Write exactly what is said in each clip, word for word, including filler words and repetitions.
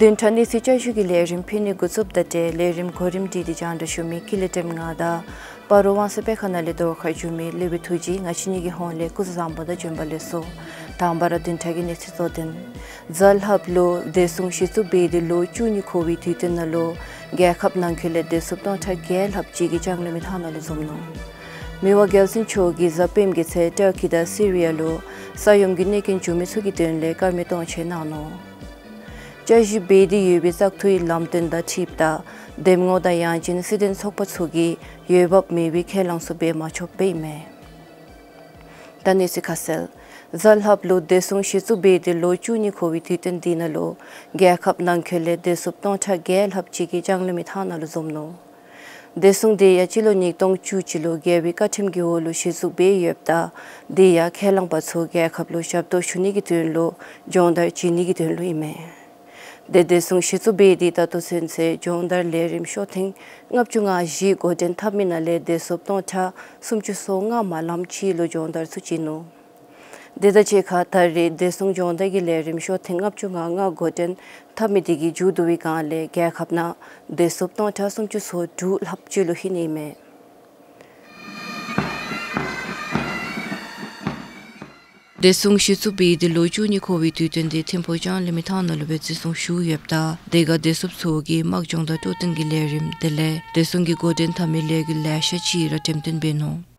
བདུན་ཕྲག་གནས་ཚུལ་བསྐྱར་ཞུའི་ལས་རིམ་ཕུལ་ནི་འགོ་བཙུགསཔ་ད་ཏེ་ལས་རིམ་གོ་རིམ་སྒྲིག་སྟེ་སྙན་ཞུ་མི་ཀུན་ལེགས་སྒྲོལམ་ང་དང་སྤ་རོ་ཝང་སེ་དཔེ་ཁང་ནང་ལས་གདོང་ཁར་བཞུགས་མི་ལེགས་པའི་ཐུགས་རྗེ་ང་བཅས་གཉིས་ཀྱི་ཧོངས་ལས་སྐུ་གཟུགས་བཟང་པོ་དང་བྱོན་པ་ལེགས་སོ། དང་པ་ར་བདུན་ཕྲག་གི་གནས་ཚུལ་གཙོ་དོན། གཟའ་ལྷགཔ་ལུ་བདེ་སྲུང་གཞི་བཙུགས་འབད་དེ་ལོ་བཅུ་གཉིས་འཁོར་བའི་དུས་སྟོན་ནང་ལུ་རྒྱལ་ཁབ་ནང་འཁོད་ལས་བདེ་སྲུངཔ་སྟོང་ཕྲག་བརྒྱད་ལྷགཔ་ཅིག་གིས་ལྕང་གླིང་མི་ཐང་ནང་ལུ་འཛོམས་ནུག། མི་དབང་རྒྱལ་བཙུན་མཆོག་གིས་གཟའ་སྤེནམ་གྱི་ཚེ་ཊར་ཀི་དང་སི་རི་ཡ་ལུ་ས་ཡོམ་གྱི་གནོད་སྐྱོན་བྱུང་མི་ཚུ་གི་དོན་ལས་དཀར་མེ་སྟོང་མཆོད་གནང་ནུག། བཅའ་གཞི་འབད་དེ་ཡོད་པའི་བཙག་འཐུའི་ལམ་སྟོན་དང་འཁྲིལཝ་ད་འདེམས་ངོ་དང་ཡང་ཅིན་སྲིད་དོན་ཚོགས་པ་ཚུ་གིས་འོས་འབབ་མེད་པའི་ཁས་བླངས་ཚུ་འབད་མ་ཆོགཔ་ཨིན་མས། ད་གནས་ཚུལ་ཁ་གསལ། གཟའ་ལྷགཔ་ལུ་བདེ་སྲུང་གཞི་བཙུགས་འབད་དེ་ལོ་བཅུ་གཉིས་འཁོར་བའི་དུས་སྟོན་འདི་ནང་ལུ་རྒྱལ་ཁབ་ནང་འཁོད་ལས་བདེ་སྲུངཔ་སྟོང་ཕྲག་བརྒྱད་ལྷགཔ་ཅིག་གིས་ལྕང་གླིང་མི་ཐང་ནང་ལུ་འཛོམས་ནུག། བདེ་སྲུང་འདི་ཡང་སྤྱི་ལོ་ཉིས་སྟོང་བཅུ་གཅིག་ལུ་རྒྱལ་པོའི་བཀའ་ཁྲིམས་ཀྱི་འོག་ལུ་གཞི་བཙུགས་འབད་ཡོདཔ་ད་འདི་ཡང་ཁས་བླངས་པ་ཚུ་རྒྱལ་ཁབ་ལུ་ཞབས་ཏོག་ཞུ་ནི་གི་དོན་ལུ་སྦྱོང་བརྡར་བྱིན་ནི་གི་དོན་ལུ་ཨིན་མས། ཏེ་བདེ་སྲུང་གཞི་བཙུགས་འབད་དེ་ད་ལྟོ་ཚུན་ཚོད་སྦྱོང་བརྡར་ལས་རིམ་ཤོག་ཐེངས་ལྔ་བཅུ་ང་བཞི་འགོ་འདྲེན་འཐབ་མི་ནང་ལས་བདེ་སྲུངཔ་སྟོང་ཕྲག་སུམ་ཅུ་སོ་ལྔ་མ་ལམ་ཅིག་ལུ་སྦྱོང་བརྡར་ཚུ་བྱིན་ནུག། དེ་དང་གཅིག་ཁར་ད་རེས་བདེ་སྲུང་སྦྱོང་བརྡར་གྱི་ལས་རིམ་ཤོག་ཐེངས་ལྔ་བཅུ་ང་ལྔ་འགོ་འདྲེན་འཐབ་མི་དེ་གིས་མཇུག་བསྡུ་བའི་སྒང་ལས་རྒྱལ་ཁབ་ནང་བདེ་སྲུངཔ་སྟོང་ཕྲག་སུམ་ཅུ་སོ་དྲུག་ལྷགཔ་ཅིག་ལུ་ལྷོད་ནི་ཨིན་མས། བདེ་སྲུང་གཞི་བཙུགས་འབད་དེ་ལོ་བཅུ་གཉིས་འཁོར་བའི་དུས་སྟོན་འདི་ཐིམ་ཕུག་ལྕང་གླིང་མི་ཐང་ནང་ལུ་སྦེ་བརྩི་སྲུང་ཞུ་ཡོདཔ་ད་དེ་ཁར་བདེ་སྲུངཔ་ཚུ་གིས་དམག་སྦྱོང་དང་སྤྲོ་སྟོན་གྱི་ལས་རིམ་དེ་ལས་བདེ་སྲུང་གི་འགོ་འདྲེན་འཐབ་མི་ལས་འགུལ་ལེ་ཤ་ཅིག་ར་འགྲེམས་སྟོན་འབད་ནུག།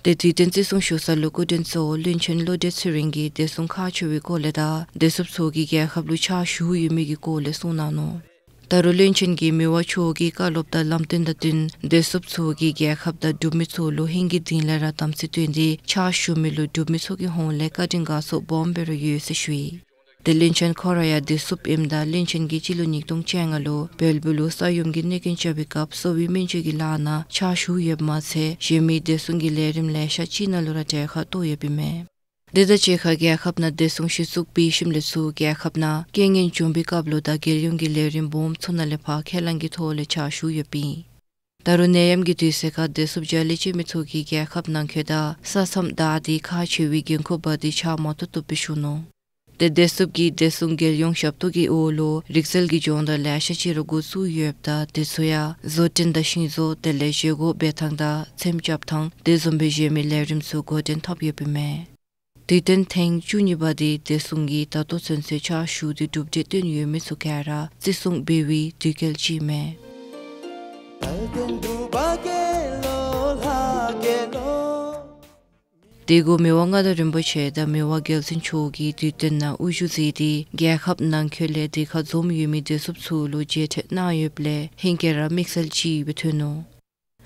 ཏེ་དུས་སྟོན་བརྩི་སྲུང་ཞུ་ས་ལུ་སྐུ་མགྲོན་གཙོ་བོ་བློན་ཆེན་བློ་གྲོས་ཚེ་རིང་གིས་བདེ་སྲུང་ཁག་ཆེ་བའི་སྐོར་ལས་དང་བདེ་སྲུངཔ་ཚུ་གིས་རྒྱལ་ཁབ་ལུ་ཕྱག་ཞུ་ཡོད་མི་གི་སྐོར་ལས་གསུངས་གནང་ནུག། ད་རུང་བློན་ཆེན་གྱིས་མི་དབང་མཆོག་གི་བཀའ་སློབ་དང་ལམ་སྟོན་དང་བསྟུན་བདེ་སྲུངཔ་ཚུ་གིས་རྒྱལ་ཁབ་དང་འབྲུག་མི་ཚུ་ལུ་ཧིང་གི་གཏིང་ལས་ར་དམ་ཚིག་བསྟེན་ཏེ་ཕྱག་ཞུ་མི་ལུ་འབྲུག་མི་ཚུ་གི་ཧོངས་ལས་བཀའ་དྲིན་དགའ་ཚོར་སྦོམ་སྦེ་ར་ཡོད་ཟེར་ཞུ་ཡི། ཏེ་བློན་ཆེན་ཁོ་ར་ཡང་བདེ་སྲུངཔ་ཨིནམ་ད་བློན་ཆེན་གྱིས་སྤྱི་ལོ་ཉིས་སྟོང་བཅོ་ལྔ་ལུ་བལ་པོ་ལུ་ས་ཡོམ་གྱི་གནོད་སྐྱོན་རྐྱབ་པའི་སྐབས་གསོ་བའི་སྨན་བཅོས་ཀྱི་ལཱ་ནང་ཕྱག་ཞུ་ཡོདཔ་མ་ཚད་གཞན་མི་བདེ་སྲུང་གི་ལས་རིམ་ལེ་ཤ་ཅིག་ནང་ལུ་ར་གྲལ་ཁར་གཏོགས་ཡོདཔ་ཨིན་མས། དེ་དང་གཅིག་ཁར་རྒྱལ་ཁབ་ནང་བདེ་སྲུང་གཞི་བཙུགས་འབད་ཞིནམ་ལས་ཚུར་རྒྱལ་ཁབ་ནང་རྐྱེན་ངན་བྱུང་པའི་སྐབས་ལུ་དང་རྒྱལ་ཡོངས་ཀྱི་ལས་རིམ་སྦོམ་ཚུ་ནང་ལས་ཕར་ཁས་བླངས་ཀྱི་ཐོག་ལས་ཕྱག་ཞུ་ཡོདཔ་ཨིན། ད་རུང་ནད་ཡམས་ཀྱི་དུས་ཚོད་ཁར་བདེ་སྲུངཔ་རྒྱ་ལས་ཆད་མི་ཚུ་གིས་རྒྱལ་ཁབ་ནང་འཁོད་དང་ས་མཚམས་བདའ་སྟེ་ཁག་ཆེ་བའི་འགན་ཁུར་འབག་སྟེ་ཕྱག་མ་ཐུབ་ཐུབ་སྦེ་ཞུ་ནུག། ཏེ་བདེ་སྲུངཔ་གིས་བདེ་སྲུང་རྒྱལ་ཡོངས་ཞབས་ཏོག་གི་འོག་ལུ་རིག་རྩལ་གྱི་སྦྱོང་བརྡར་ལེ་ཤ་ཅིག་ར་འགོ་བཙུགས་ཡོདཔ་ད་དེ་ཚུ་ཡང་བཟོ་སྐྲུན་དང་ཤིང་བཟོ་དེ་ལས་བཞེས་སྒོ་འབད་ཐངས་དང་ཚེམ་རྐྱབ་ཐངས་དེ་བཟུམ་སྦེ་གཞན་མི་ལས་རིམ་ཚུ་འགོ་འདྲེན་འཐབ་ཡོདཔ་ཨིན་མས། དུས་སྟོན་ཐེངས་བཅུ་གཉིས་པ་འདི་བདེ་སྲུང་གིས་ད་ལྟོ་ཚུན་ཚོད་ཕྱག་ཞུ་སྟེ་གྲུབ་འབྲས་བཏོན་ཡོད་མི་ཚུ་ག་ར་བརྩི་སྲུང་འབད་བའི་དུས་སྐབས་ཅིག་ཨིན་མས། དེ་གུ་མི་དབང་མངའ་བདག་རིན་པོ་ཆེ་དང་མི་དབང་རྒྱལ་བཙུན་མཆོག་གིས་དུས་སྟོན་ནང་དབུ་བཞུགས་མཛད་དེ་རྒྱལ་ཁབ་ནང་འཁོད་ལས་དེ་ཁར་འཛོམས་ཡོད་མི་བདེ་སྲུངཔ་ཚུ་ལུ་མཇལ་འཕྲད་གནང་ཡོདཔ་ལས་ཧིང་གིས་ར་དམིགས་བསལ་ཅིག་སྦེ་ཐོན་ནུག།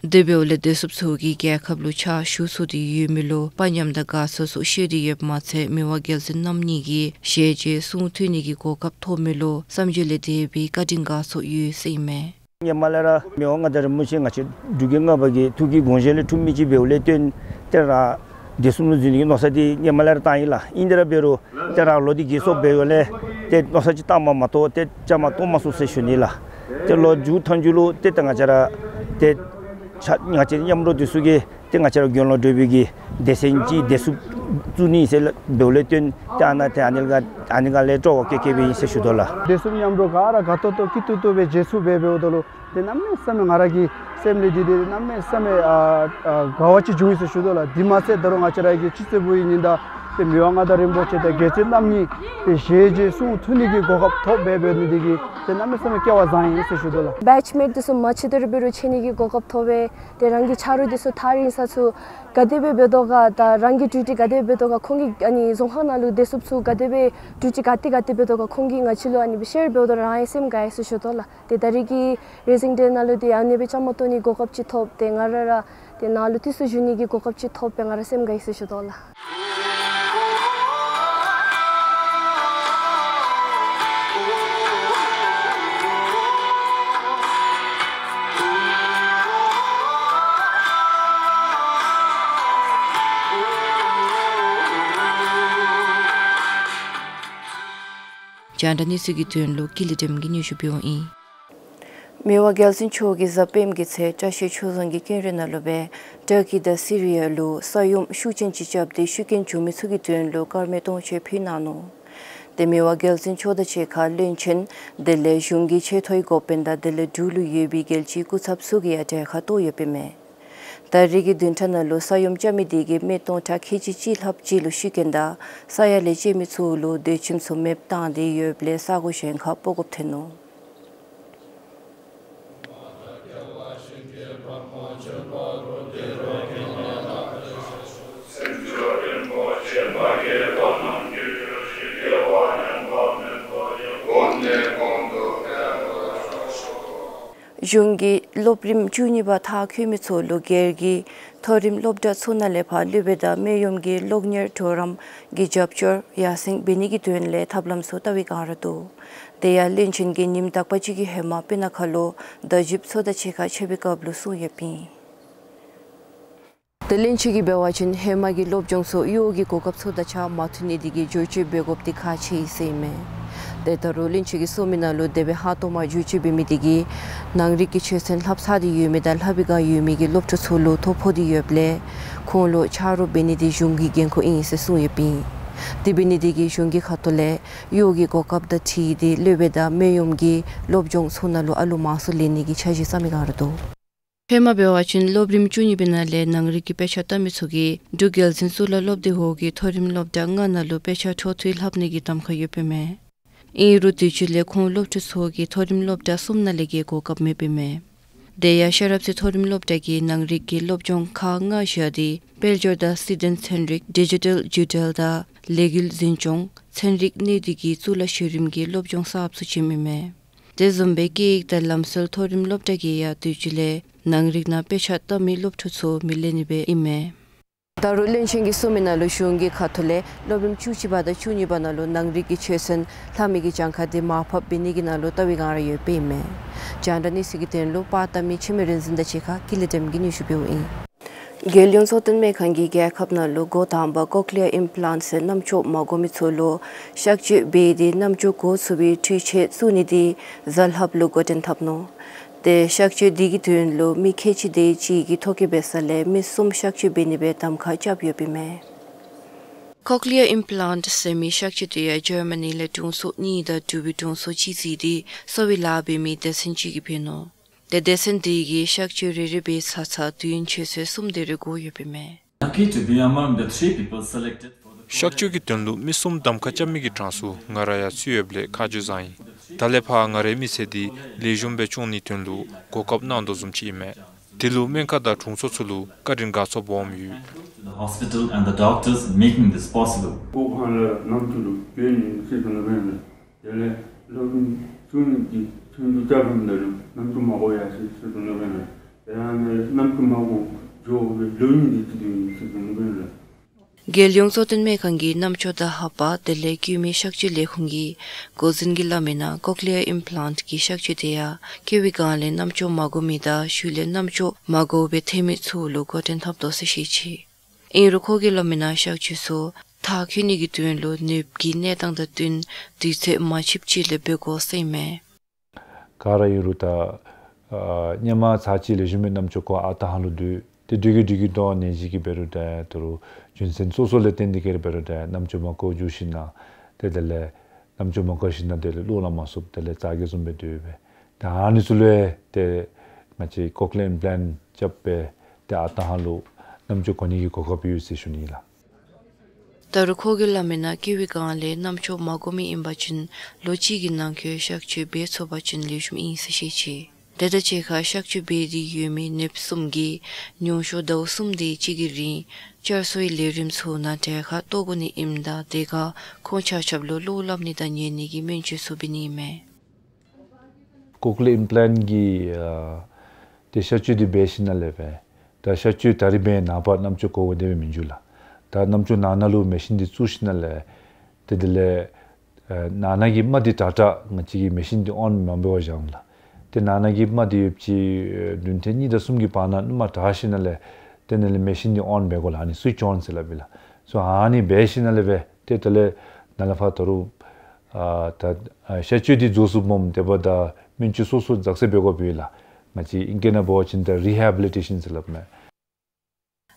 དེ་འབདཝ་ལས་བདེ་སྲུངཔ་ཚུ་གིས་རྒྱལ་ཁབ་ལུ་ཕྱག་ཞུ་ཚུགས་ཏེ་ཡོད་མི་ལུ་དཔའ་ཉམས་དང་དགའ་ཚོར་སོགས་བཤད་དེ་ཡོདཔ་མ་ཚད་མི་དབང་རྒྱལ་བཙུན་རྣམ་གཉིས་ཀྱིས་ཞལ་མཇལ་གསུང་ཐོས་ནི་གི་གོ་སྐབས་ཐོབ་མི་ལུ་བསམ་བརྗོད་ལས་འདས་པའི་བཀའ་དྲིན་དགའ་ཚོར་ཡོད་ཟེར་ཨིན་མས། སྔོན་མ་ལས་ར་མི་དབང་མངའ་བདག་རིན་པོ་ཆེ་ང་བཅས་འབྲུག་རྒྱལ་ལྔ་པ་གི་ཐུགས་ཀྱི་དགོངས་བཞེད་ལས་འཁྲུངས་མི་ཅིག་འབདཝ་ལས་བརྟེན་ཏེ་ར་བདེ་སྲུང་ལུ་འཛུལ་ནི་གི་མནོ་བསམ་འདི་སྔོན་མ་ལས་ར་བཏང་ཡི་ལགས། ཨིན་ཏེ་ར་འབད་རུང་ཏེ་རང་ལོ་འདི་རྒས་སོངམ་འབདཝ་ལས་ཏེ་མནོ་བསམ་ཅིག་བཏངམ་མ་གཏོགས་ཏེ་བཅའ་མར་གཏོགས་མ་ཚུགས་ཟེར་ཞུ་ནི་ལགས། ཏེ་ལོག་མཇུག་མཐའ་མཇུག་ལུ་ཏེ་ད་ང་བཅས་ར་ཏེ་ཆ་ང་བཅས་མཉམ་རོགས་འདི་ཚུ་གིས་ཏེ་ང་བཅས་ར་དགེ་སློང་འབྲུག་པའི་གི་སྡེ་ཚན་ཅིག་བདེ་སྲུངཔ་བཙུགས་ནི་ཟེར་འབདཝ་ལས་བརྟེན་ཏེ་ཨ་ནཱ་ཏེ་ཨ་ནི་ལས་ཨ་ནི་ལས་སྤྲོ་བ་བསྐྱེད་བསྐྱེདཔ་ཨིན་ཟེར་ཞུ་དོ་ལགས། བདེ་སྲུངཔ་མཉམ་རོགས་ག་ར་དགའ་ཏོག་ཏོ་སྐྱིད་ཏོག་ཏོ་སྦེ་མཇལ་ཚུགསཔ་འབད་འབདཝ་ད་ལུ་ཏེ་གནམ་མེད་ས་མེད་ང་ར་གི་སེམས་ལས་འདི་ཏེ་གནམ་མེད་ས་མེད་ཨ་ཨ་དགའ་བ་ཅིག་བྱུང་ཡི་ཟེར་ཞུ་དོ་ལགས། དེ་མ་ཚད་ད་རུང་ང་བཅས་ར་གི་སྤྱི་ཚེས་པའི་ཉིན་ད་ཏེ་མི་དབང་མངའ་བདག་རིན་པོ་ཆེ་དང་རྒྱལ་བཙུན་རྣམ་གཉིས་ཏེ་ཞལ་མཇལ་གསུང་ཐོས་ནི་གི་གོ་སྐབས་ཐོབ་འབད་འབདཝ་ནི་འདི་གིས་ཏེ་གནམ་མེད་ས་མེད་སྐལ་བ་བཟང་ཡི་ཟེར་ཞུ་དོ་ལགས། བེཆ་མེཊ་འདི་ཚུ་མ་ཕྱད་དེ་ར་འབད་རུང་ཕྱད་ནི་གི་གོ་སྐབས་ཐོབ་པས། ཏེ་རང་གི་ཆ་རོགས་འདི་ཚུ་ཐག་རིང་ས་ཚུ་ག་དེ་སྦེ་འབད་དོ་ག་དང་རང་གི་ཌིའུ་ཊི་ག་དེ་སྦེ་འབད་དོ་ག་ཁོང་གིས་ཨ་ནི་རྫོང་ཁག་ནང་ལུ་བདེ་སྲུངཔ་ཚུ་ག་དེ་སྦེ་ཌིའུ་ཊི་ག་ཏེ་ག་ཏེ་འབད་དོ་ག་ཁོང་གིས་ང་བཅས་ལུ་ཨ་ནི་སྦེ་ཤེར་འབདཝ་ད་རང་ཡང་སེམས་དགའ་ཡི་ཟེར་ཞུ་དོ་ལགས། ཏེ་ད་རེས་ཀྱི་རེ་ཟིང་ཌེ་ནང་ལུ་ཏེ་ཨ་ནི་སྦེ་བཅའ་མར་གཏོགས་ནི་གོ་སྐབས་ཅིག་ཐོབ་སྟེ་ང་ར་ར་ཏེ་ནཱ་ལུ་དུས་ཚོད་ཞུ་ནི་གི་གོ་སྐབས་ཅིག་ཐོབ་པས། ང་ར་སེམས་དགའ་ཡི་ཟེར་ཞུ་དོ་ལགས། རྒྱང་བསྒྲགས་གནས་ཚུལ་གྱི་དོན་ལུ་ཀུན་ལེགས་སྒྲོལམ་གིས་སྙན་ཞུ་འབདཝ་ཨིན། མི་དབང་རྒྱལ་བཙུན་མཆོག་གིས་གཟའ་སྤེནམ་གྱི་ཚེ་བཀྲིས་ཆོས་རྫོང་གི་ཀེང་རུས་ནང་ལུ་སྦེ་ཊར་ཀི་དང་སི་རི་ཡ་ལུ་ས་ཡོམ་ཤུགས་ཅན་ཅིག་རྐྱབ་སྟེ་ཤི་རྐྱེན་བྱུང་མི་ཚུ་གི་དོན་ལུ་དཀར་མེ་སྟོང་མཆོད་ཕུལ་གནང་ནུག། ཏེ་མི་དབང་རྒྱལ་བཙུན་མཆོག་དང་གཅིག་ཁར་བློན་ཆེན་དེ་ལས་གཞུང་གི་ཆེ་མཐོའི་འགོ་དཔོན་དང་དེ་ལས་འབྲུག་ལུ་ཡོད་པའི་རྒྱལ་སྤྱིའི་སྐུ་ཚབ་ཚུ་གིས་ཡང་གྲལ་ཁར་གཏོགས་ཡོདཔ་ཨིན་མས། ད་རིས་ཀྱི་བདུན་ཕྲག་ནང་ལུ་ས་ཡོམ་རྐྱབ་མི་དེ་གིས་མི་སྟོང་ཕྲག་ཁལ་གཅིག་གཅིག་ལྷགཔ་ཅིག་ལུ་ཤི་རྐྱེན་དང་ས་ཡ་ལས་བཅད་མི་ཚུ་ལུ་སྡོད་ཁྱིམ་ཚུ་མེདཔ་བཏང་སྟེ་ཡོདཔ་ལས་ས་གོ་གཞན་ཁར་སྤོ་དགོཔ་ཐོན་ནུག། གཞུང་གིས་སློབ་རིམ་བཅུ་གཉིས་པ་མཐར་འཁྱོལ་མི་ཚུ་ལུ་སྒེར་གྱི་མཐོ་རིམ་སློབ་གྲྭ་ཚུ་ནང་ལས་ཕར་སློབ་དཔོན་དང་སྨན་གཡོགམ་གྱི་སློབ་གཉེར་གྲོགས་རམ་གྱི་རྒྱབ་སྐྱོར་ཡར་སེང་འབད་ནི་གི་དོན་ལས་ཐབས་ལམ་ཚུ་བལྟ་བའི་བསྒང་ར་འདུག། དེ་ཡང་བློན་ཆེན་གྱིས་ཉིནམ་དག་པ་ཅིག་གི་ཧེ་མ་སྤུ་ན་ཁ་ལུ་བརྡ་བརྒྱུདཔ་ཚུ་དང་གཅིག་ཁར་འཕྱད་པའི་སྐབས་ལུ་གསུངས་ཡོདཔ་ཨིན། ཏེ་བློན་ཆེན་གྱིས་འབད་བ་ཅིན་ཧེ་མ་གི་སློབ་སྦྱོང་ཚུ་གཡོག་གི་གོ་སྐབས་ཚུ་དང་གཅིག་ཁར་མ་མཐུན་ནི་དེ་གིས་བསྒྱུར་བཅོས་འབད་དགོཔ་དེ་ཁག་ཆེ་ཨིན་ཟེར་ཨིན་མས། ཏེ་ད་རུང་བློན་ཆེན་གྱིས་གསུངས་མི་ནང་ལུ་དེ་སྦེ་ཧ་ཏོག་མ་བསྒྱུར་བཅོས་འབད་མི་དེ་གིས་ནང་རིག་གི་ཆོས་ཚན་ལྷབ་ཚར་ཏེ་ཡོད་མི་དང་ལྷབ་པའི་བསྒང་ཡོད་མི་གི་སློབ་ཕྲུག་ཚུ་ལུ་ཐོ་ཕོག་སྟེ་ཡོདཔ་ལས་ཁོང་ལུ་ཆ་རོགས་འབད་ནི་དེ་གཞུང་གི་འགན་ཁུར་ཨིན་ཟེར་གསུངས་ཡོདཔ་ཨིན། དེ་འབད་ནི་དེ་གིས་གཞུང་གི་ཁ་ཐུག་ལས་གཡོག་གི་གོ་སྐབས་དང་འཁྲིལ་ཏེ་སློབ་དཔོན་དང་སྨན་གཡོགམ་གྱི་སློབ་སྦྱོང་ཚུ་ནང་ལུ་ཨ་ལུ་མང་སུ་ལེན་ནི་གི་འཆར་གཞི་བརྩམ་མི་བསྒང་ར་འདུག། ཧེ་མ་འབད་བ་ཅིན་སློབ་རིམ་བཅུ་གཉིས་པའི་ནང་ལས་ནང་རིག་གི་དཔེ་ཆ་ལྟ་མི་ཚུ་གིས་འབྲུག་རྒྱལ་འཛིན་གཙུག་ལག་སློབ་སྡེ་འོག་གི་མཐོ་རིམ་སློབ་གྲྭ་ལྔ་ནང་ལུ་དཔེ་ཆ་འཕྲོ་མཐུད་ལྷབ་ནི་གི་གདམ་ཁ་ཡོདཔ་ཨིན་མས། ཨིན་རུང་དུས་ཅི་ལས་ཁོང་སློབ་ཕྲུག་ཚུ་གིས་མཐོ་རིམ་སློབ་གྲྭ་གསུམ་ནང་ལས་ཀྱི་གོ་སྐབས་མེདཔ་ཨིན་མས། དེ་ཡང་ཤེས་རབ་རྩེ་མཐོ་རིམ་སློབ་གྲྭ་གིས་ནང་རིག་གི་སློབ་སྦྱོང་ཁག་ལྔ་བཞག་སྟེ་དཔལ་འབྱོར་དང་སྲིད་དོན་ཚན་རིག་ཌི་ཇི་ཊལ་བརྒྱུད་འབྲེལ་དང་ལས་འགུལ་འཛིན་སྐྱོང་ཚན་རིག་གནས་སྡུད་ཀྱི་གཙུག་ལག་ཤེས་རིག་གི་སློབ་སྦྱོང་གསརཔ་ཚུ་བྱིནམ་ཨིན་མས། དེ་བཟུམ་སྦེ་སྐད་ཡིག་དང་ལམ་སྲོལ་མཐོ་རིམ་སློབ་གྲྭ་གིས་ཡང་དུས་ཅི་ལས་ནང་རིག་ནང་དཔེ་ཆ་ལྟ་མི་སློབ་ཕྲུག་ཚུ་མི་ལེན་ནི་སྦེ་ཨིན་མས། ད་རུང་བློན་ཆེན་གྱིས་གསུངས་མི་ནང་ལུ་གཞུང་གི་ཁ་ཐུག་ལས་སློབ་རིམ་བཅུ་གཅིག་པ་དང་བཅུ་གཉིས་པ་ནང་ལུ་ནང་རིག་གི་ཆོས་ཚན་ལྷབ་མི་གི་གྱངས་ཁ་དེ་མར་ཕབ་འབད་ནི་གི་ནང་ལུ་བལྟ་བའི་བསྒང་ར་ཡོདཔ་ཨིན་མས། རྒྱང་བསྒྲགས་གནས་ཚུལ་གྱི་དོན་ལུ་པར་བཏབ་མི་འཆི་མེད་རིག་འཛིན་དང་གཅིག་ཁར་ཀུན་ལེགས་སྒྲོལམ་གིས་སྙན་ཞུ་འབདཝ་ཨིན། རྒྱལ་ཡོངས་གཙོ་བསྟེན་སྨན་ཁང་གིས་རྒྱལ་ཁབ་ནང་ལུ་འགོ་དང་པ་ཀོག་ལི་ཡར་ཨིམ་པི་ལཱནཊ་ཟེར་རྣམ་ཅོག་མ་གོ་མི་ཚུ་ལུ་གཤག་བཅོས་འབད་དེ་རྣམ་ཅོག་གོ་ཚུགས་པའི་འཕྲུལ་ཆས་བཙུགས་ནི་དེ་གཟའ་ལྷགཔ་ལུ་འགོ་འདྲེན་འཐབ་ནུག། ཏེ་གཤག་བཅོས་དེ་གི་དོན་ལུ་མི་ཁལ་གཅིག་དེ་ཅིག་གིས་ཐོ་བཀོད་འབད་ས་ལས་མི་གསུམ་གཤག་བཅོས་འབད་ནི་སྦེ་གདམ་ཁ་རྐྱབ་ཡོདཔ་ཨིན་མས། ཀོག་ལི་ཡར་ཨིམ་པི་ལཱནཊ་ཟེར་མི་གཤག་བཅོས་དེ་ཡང་འཇར་མ་ནི་ལས་དྲུང་འཚོ་གཉིས་དང་འབྲུག་པའི་དྲུང་འཚོ་གཅིག་བརྩིས་ཏེ་གསོ་བའི་ལཱ་འབད་མི་སྡེ་ཚན་ཅིག་གིས་འབད་ནུག། ཏེ་སྡེ་ཚན་དེ་གིས་གཤག་བཅོས་རེ་རེ་འབད་ཚར་ཚར་དུས་ཡུན་ཆུ་ཚོད་གསུམ་དེ་རེ་འགོར་ཡོདཔ་ཨིན་མས། Lucky to be among the three people selected for the གཤག་བཅོས་ཀྱི་དོན་ལུ་མི་གསུམ་གདམ་ཁ་རྐྱབ་མི་གི་གྲངས་སུ་ང་ར་ཡང་ཚུད་ཡོདཔ་ལས་ཁ་རྗེ་བཟང་ཡི། ད་ལས་ཕར་ང་རའི་མི་ཚེ་འདི་ལེགས་ཤོམ་སྦེ་སྐྱོང་ནིའི་དོན་ལུ་གོ་སྐབས་གནང་དོ་བཟུམ་ཅིག་ཨིན་མས། དེ་ལུ་སྨན་ཁང་དང་དྲུང་འཚོ་ཚུ་ལུ་བཀའ་དྲིན་དགའ་ཚོར་སྦོམ་ཡོད། To the hospital and the doctors making this possible. སྨན་ཁང་ལས་རྣམ་ཅོག་ལུ་བྱོན་ནི་ཟེར་དོ་ནོ་སྦེ་ཨིན་ལགས། དེ་ལས་སློབ་རིམ་བཅུ་གཉིས་ཀྱི་ཆོས་རྒྱུགས་རྐྱབ་རནམ་ད་ལུ་རྣམ་ཅོག་མ་གོ་ཡར་སོ་ཡི་ཟེར་དོ་ནོ་སྦེ་ཨིན་ལགས། དེ་ཡང་ནི་རྣམ་ཅོག་མ་གོ་འགྱོ་བའི་ལོ་རྒྱུས་འདི་ཅིག་ཏུ་ཨིན་ཟེར་དོ་ནོ་སྦེ་ཨིན་ལགས། རྒྱལ་ཡོངས་གཙོ་བསྟེན་སྨན་ཁང་གི་རྣམ་ཅོག་དང་ལྷ་པ་དེ་ལས་དཀྱུས་མའི་གཤག་བཅོས་ལས་ཁུངས་ཀྱི་འགོ་འཛིན་གྱིས་སླབ་མི་ནང་ཀོག་ལི་ཡར་ཨིམ་པི་ལཱནཊ་གི་གཤག་བཅོས་དེ་ཡང་སྐྱེ་བའི་སྒང་ལས་རྣམ་ཅོག་མ་གོ་མི་དང་ཤུལ་ལས་རྣམ་ཅོག་མ་གོ་བར་ཐལ་མི་ཚུ་ལུ་འགོ་འདྲེན་འཐབ་དོ་ཟེར་བཤད་ཅི། ཨིན་རུང་ཁོ་གིས་སླབ་མི་ནང་གཤག་བཅོས་ཚུ་མཐར་འཁྱོལ་ནི་གི་དོན་ལུ་ནདཔ་གི་གནས་སྟངས་དང་བསྟུན་དུས་ཚོད་མ་ཆིབ་ཅིག་ལས་འབད་དགོ་ཟེར་ཨིན་མས། ག་ར་ཨིན་རུང་ད་ཨ་སྔོན་མ་ཚར་གཅིག་ལེགས་ཤོམ་སྦེ་རྣམ་ཅོག་གོ་ཨ་རྟག་ཧ་ལུགས་སྡོད། ཏེ་སྡོད་ཀྱི་སྡོད་ཀྱི་དོ་ནད་གཞི་གིས་འབད་རུང་ད་ད་རུང་རྒྱུ་མཚན་སོ་སོ་ལས་བརྟེན་ཏེ་གིས་ར་འབད་རུང་ད་རྣམ་ཅོག་མ་གོ་འགྱོ་ཞིན་ན་ཏེ་དེ་ལས་རྣམ་ཅོག་མ་གོ་ཞིན་ན་དེ་ལས་བློ་ལ་མ་ཚུདཔ་དེ་ལས་ཙག་གེ་བཟུམ་སྦེ་སྡོད་སྦེ། ད་ཨ་ནི་ཚུ་ལུ་ཏེ་ང་བཅས་ཀོག་ལི་ཡར་ཨིམ་པི་ལཱནཊ་རྐྱབ་སྦེ་ཏེ་ཨ་རྟག་ཧ་ལུགས་རྣམ་ཅོག་གོ་ནི་གི་གོ་སྐབས་ཡོད་ཟེར་ཞུ་ནི་ལགས། ད་རུང་ཁོ་གིས་སླབ་མི་ནང་སྐྱེ་བའི་སྒང་ལས་རྣམ་ཅོག་མ་གོ་མི་ཨིན་པ་ཅིན་ལོ་གཅིག་གི་ནང་འཁོད་གཤག་བཅོས་འབད་ཚུགས་པ་ཅིན་ལེགས་ཤོམ་ཨིན་ཟེར་བཤད་ཅི། དེ་དང་གཅིག་ཁར་གཤག་བཅོས་འབད་དེ་ཡོད་མི་ནདཔ་གསུམ་གྱིས་མྱོང་ཤོས་ཟླཝ་གསུམ་དེ་ཅིག་གི་རིང་བསྐྱར་གསོའི་ལས་རིམ་ཚུ་ནང་གྲལ་ཁར་གཏོགས་དགོ་ནི་ཨིནམ་ད་དེ་ཁར་ཁོང་ཆ་ཁྱབ་ལུ་བློ་སླབ་ནི་དང་ཉན་ནི་གི་སྨན་བཅོས་ཚུ་འབད་ནི་ཨིན་མས། ཀོག་ལི་ཡར་ཨིམ་པི་ལཱནཊ་གི་ཨ་ཏེ་གཤག་བཅོས་འདི་འབད་ཞིནམ་ལས་སྦེ་ད་གཤག་བཅོས་ད་རིས་འབད་ནངས་པ་རྣམ་ཅོག་གོཝ་དེ་སྦེ་མི་འགྱོ་ལགས། ད་རྣམ་ཅོག་ནང་ན་ལུ་མེ་ཤིན་འདི་བཙུགས་ཞིནམ་ལས་ཏེ་དེ་ལས་ཨ་ནང་ན་གི་རྨ་འདི་དྲག་དྲག་ང་བཅས་ཀྱིས་མེ་ཤིན་འདི་ཨོན་མ་འབད་བར་བཞག་འོང་ལགས། ཏེ་ནང་ན་གི་རྨ་འདི་ཡོདཔ་ཅིག་ཨ་བདུན་ཕྲག་གཉིས་དང་གསུམ་གྱི་བར་ན་ནུ་མ་དྲག་ཞིནམ་ལས་ཏེ་ནཱ་ལས་མེ་ཤིན་འདི་ཨོན་འབད་དགོ་ལགས། ཨ་ནི་སུའིཆ་ཨོན་ཟེར་སླབ་ཨིན་ལགས། སོ་ཨ་ནི་འབད་ཞིནམ་ལས་སྦེ་ཏེ་དེ་ལས་ནཱ་ལས་ཕར་ད་རུང་ ཨ་ད་ཨ་གཤག་བཅོས་འདི་རྫོགས་སོངམ་དེ་འབདཝ་ད་སྨན་བཅོས་སོ་སོ་འཛག་སེལ་འབད་དགོཔ་ཨིན་ལགས། ང་བཅས་ཨིང་སྐད་ནང་འབད་བ་ཅིན་ད་རི་ཧེ་བི་ལི་ཊེ་ཤཱན་ཟེར་སླབ་མས།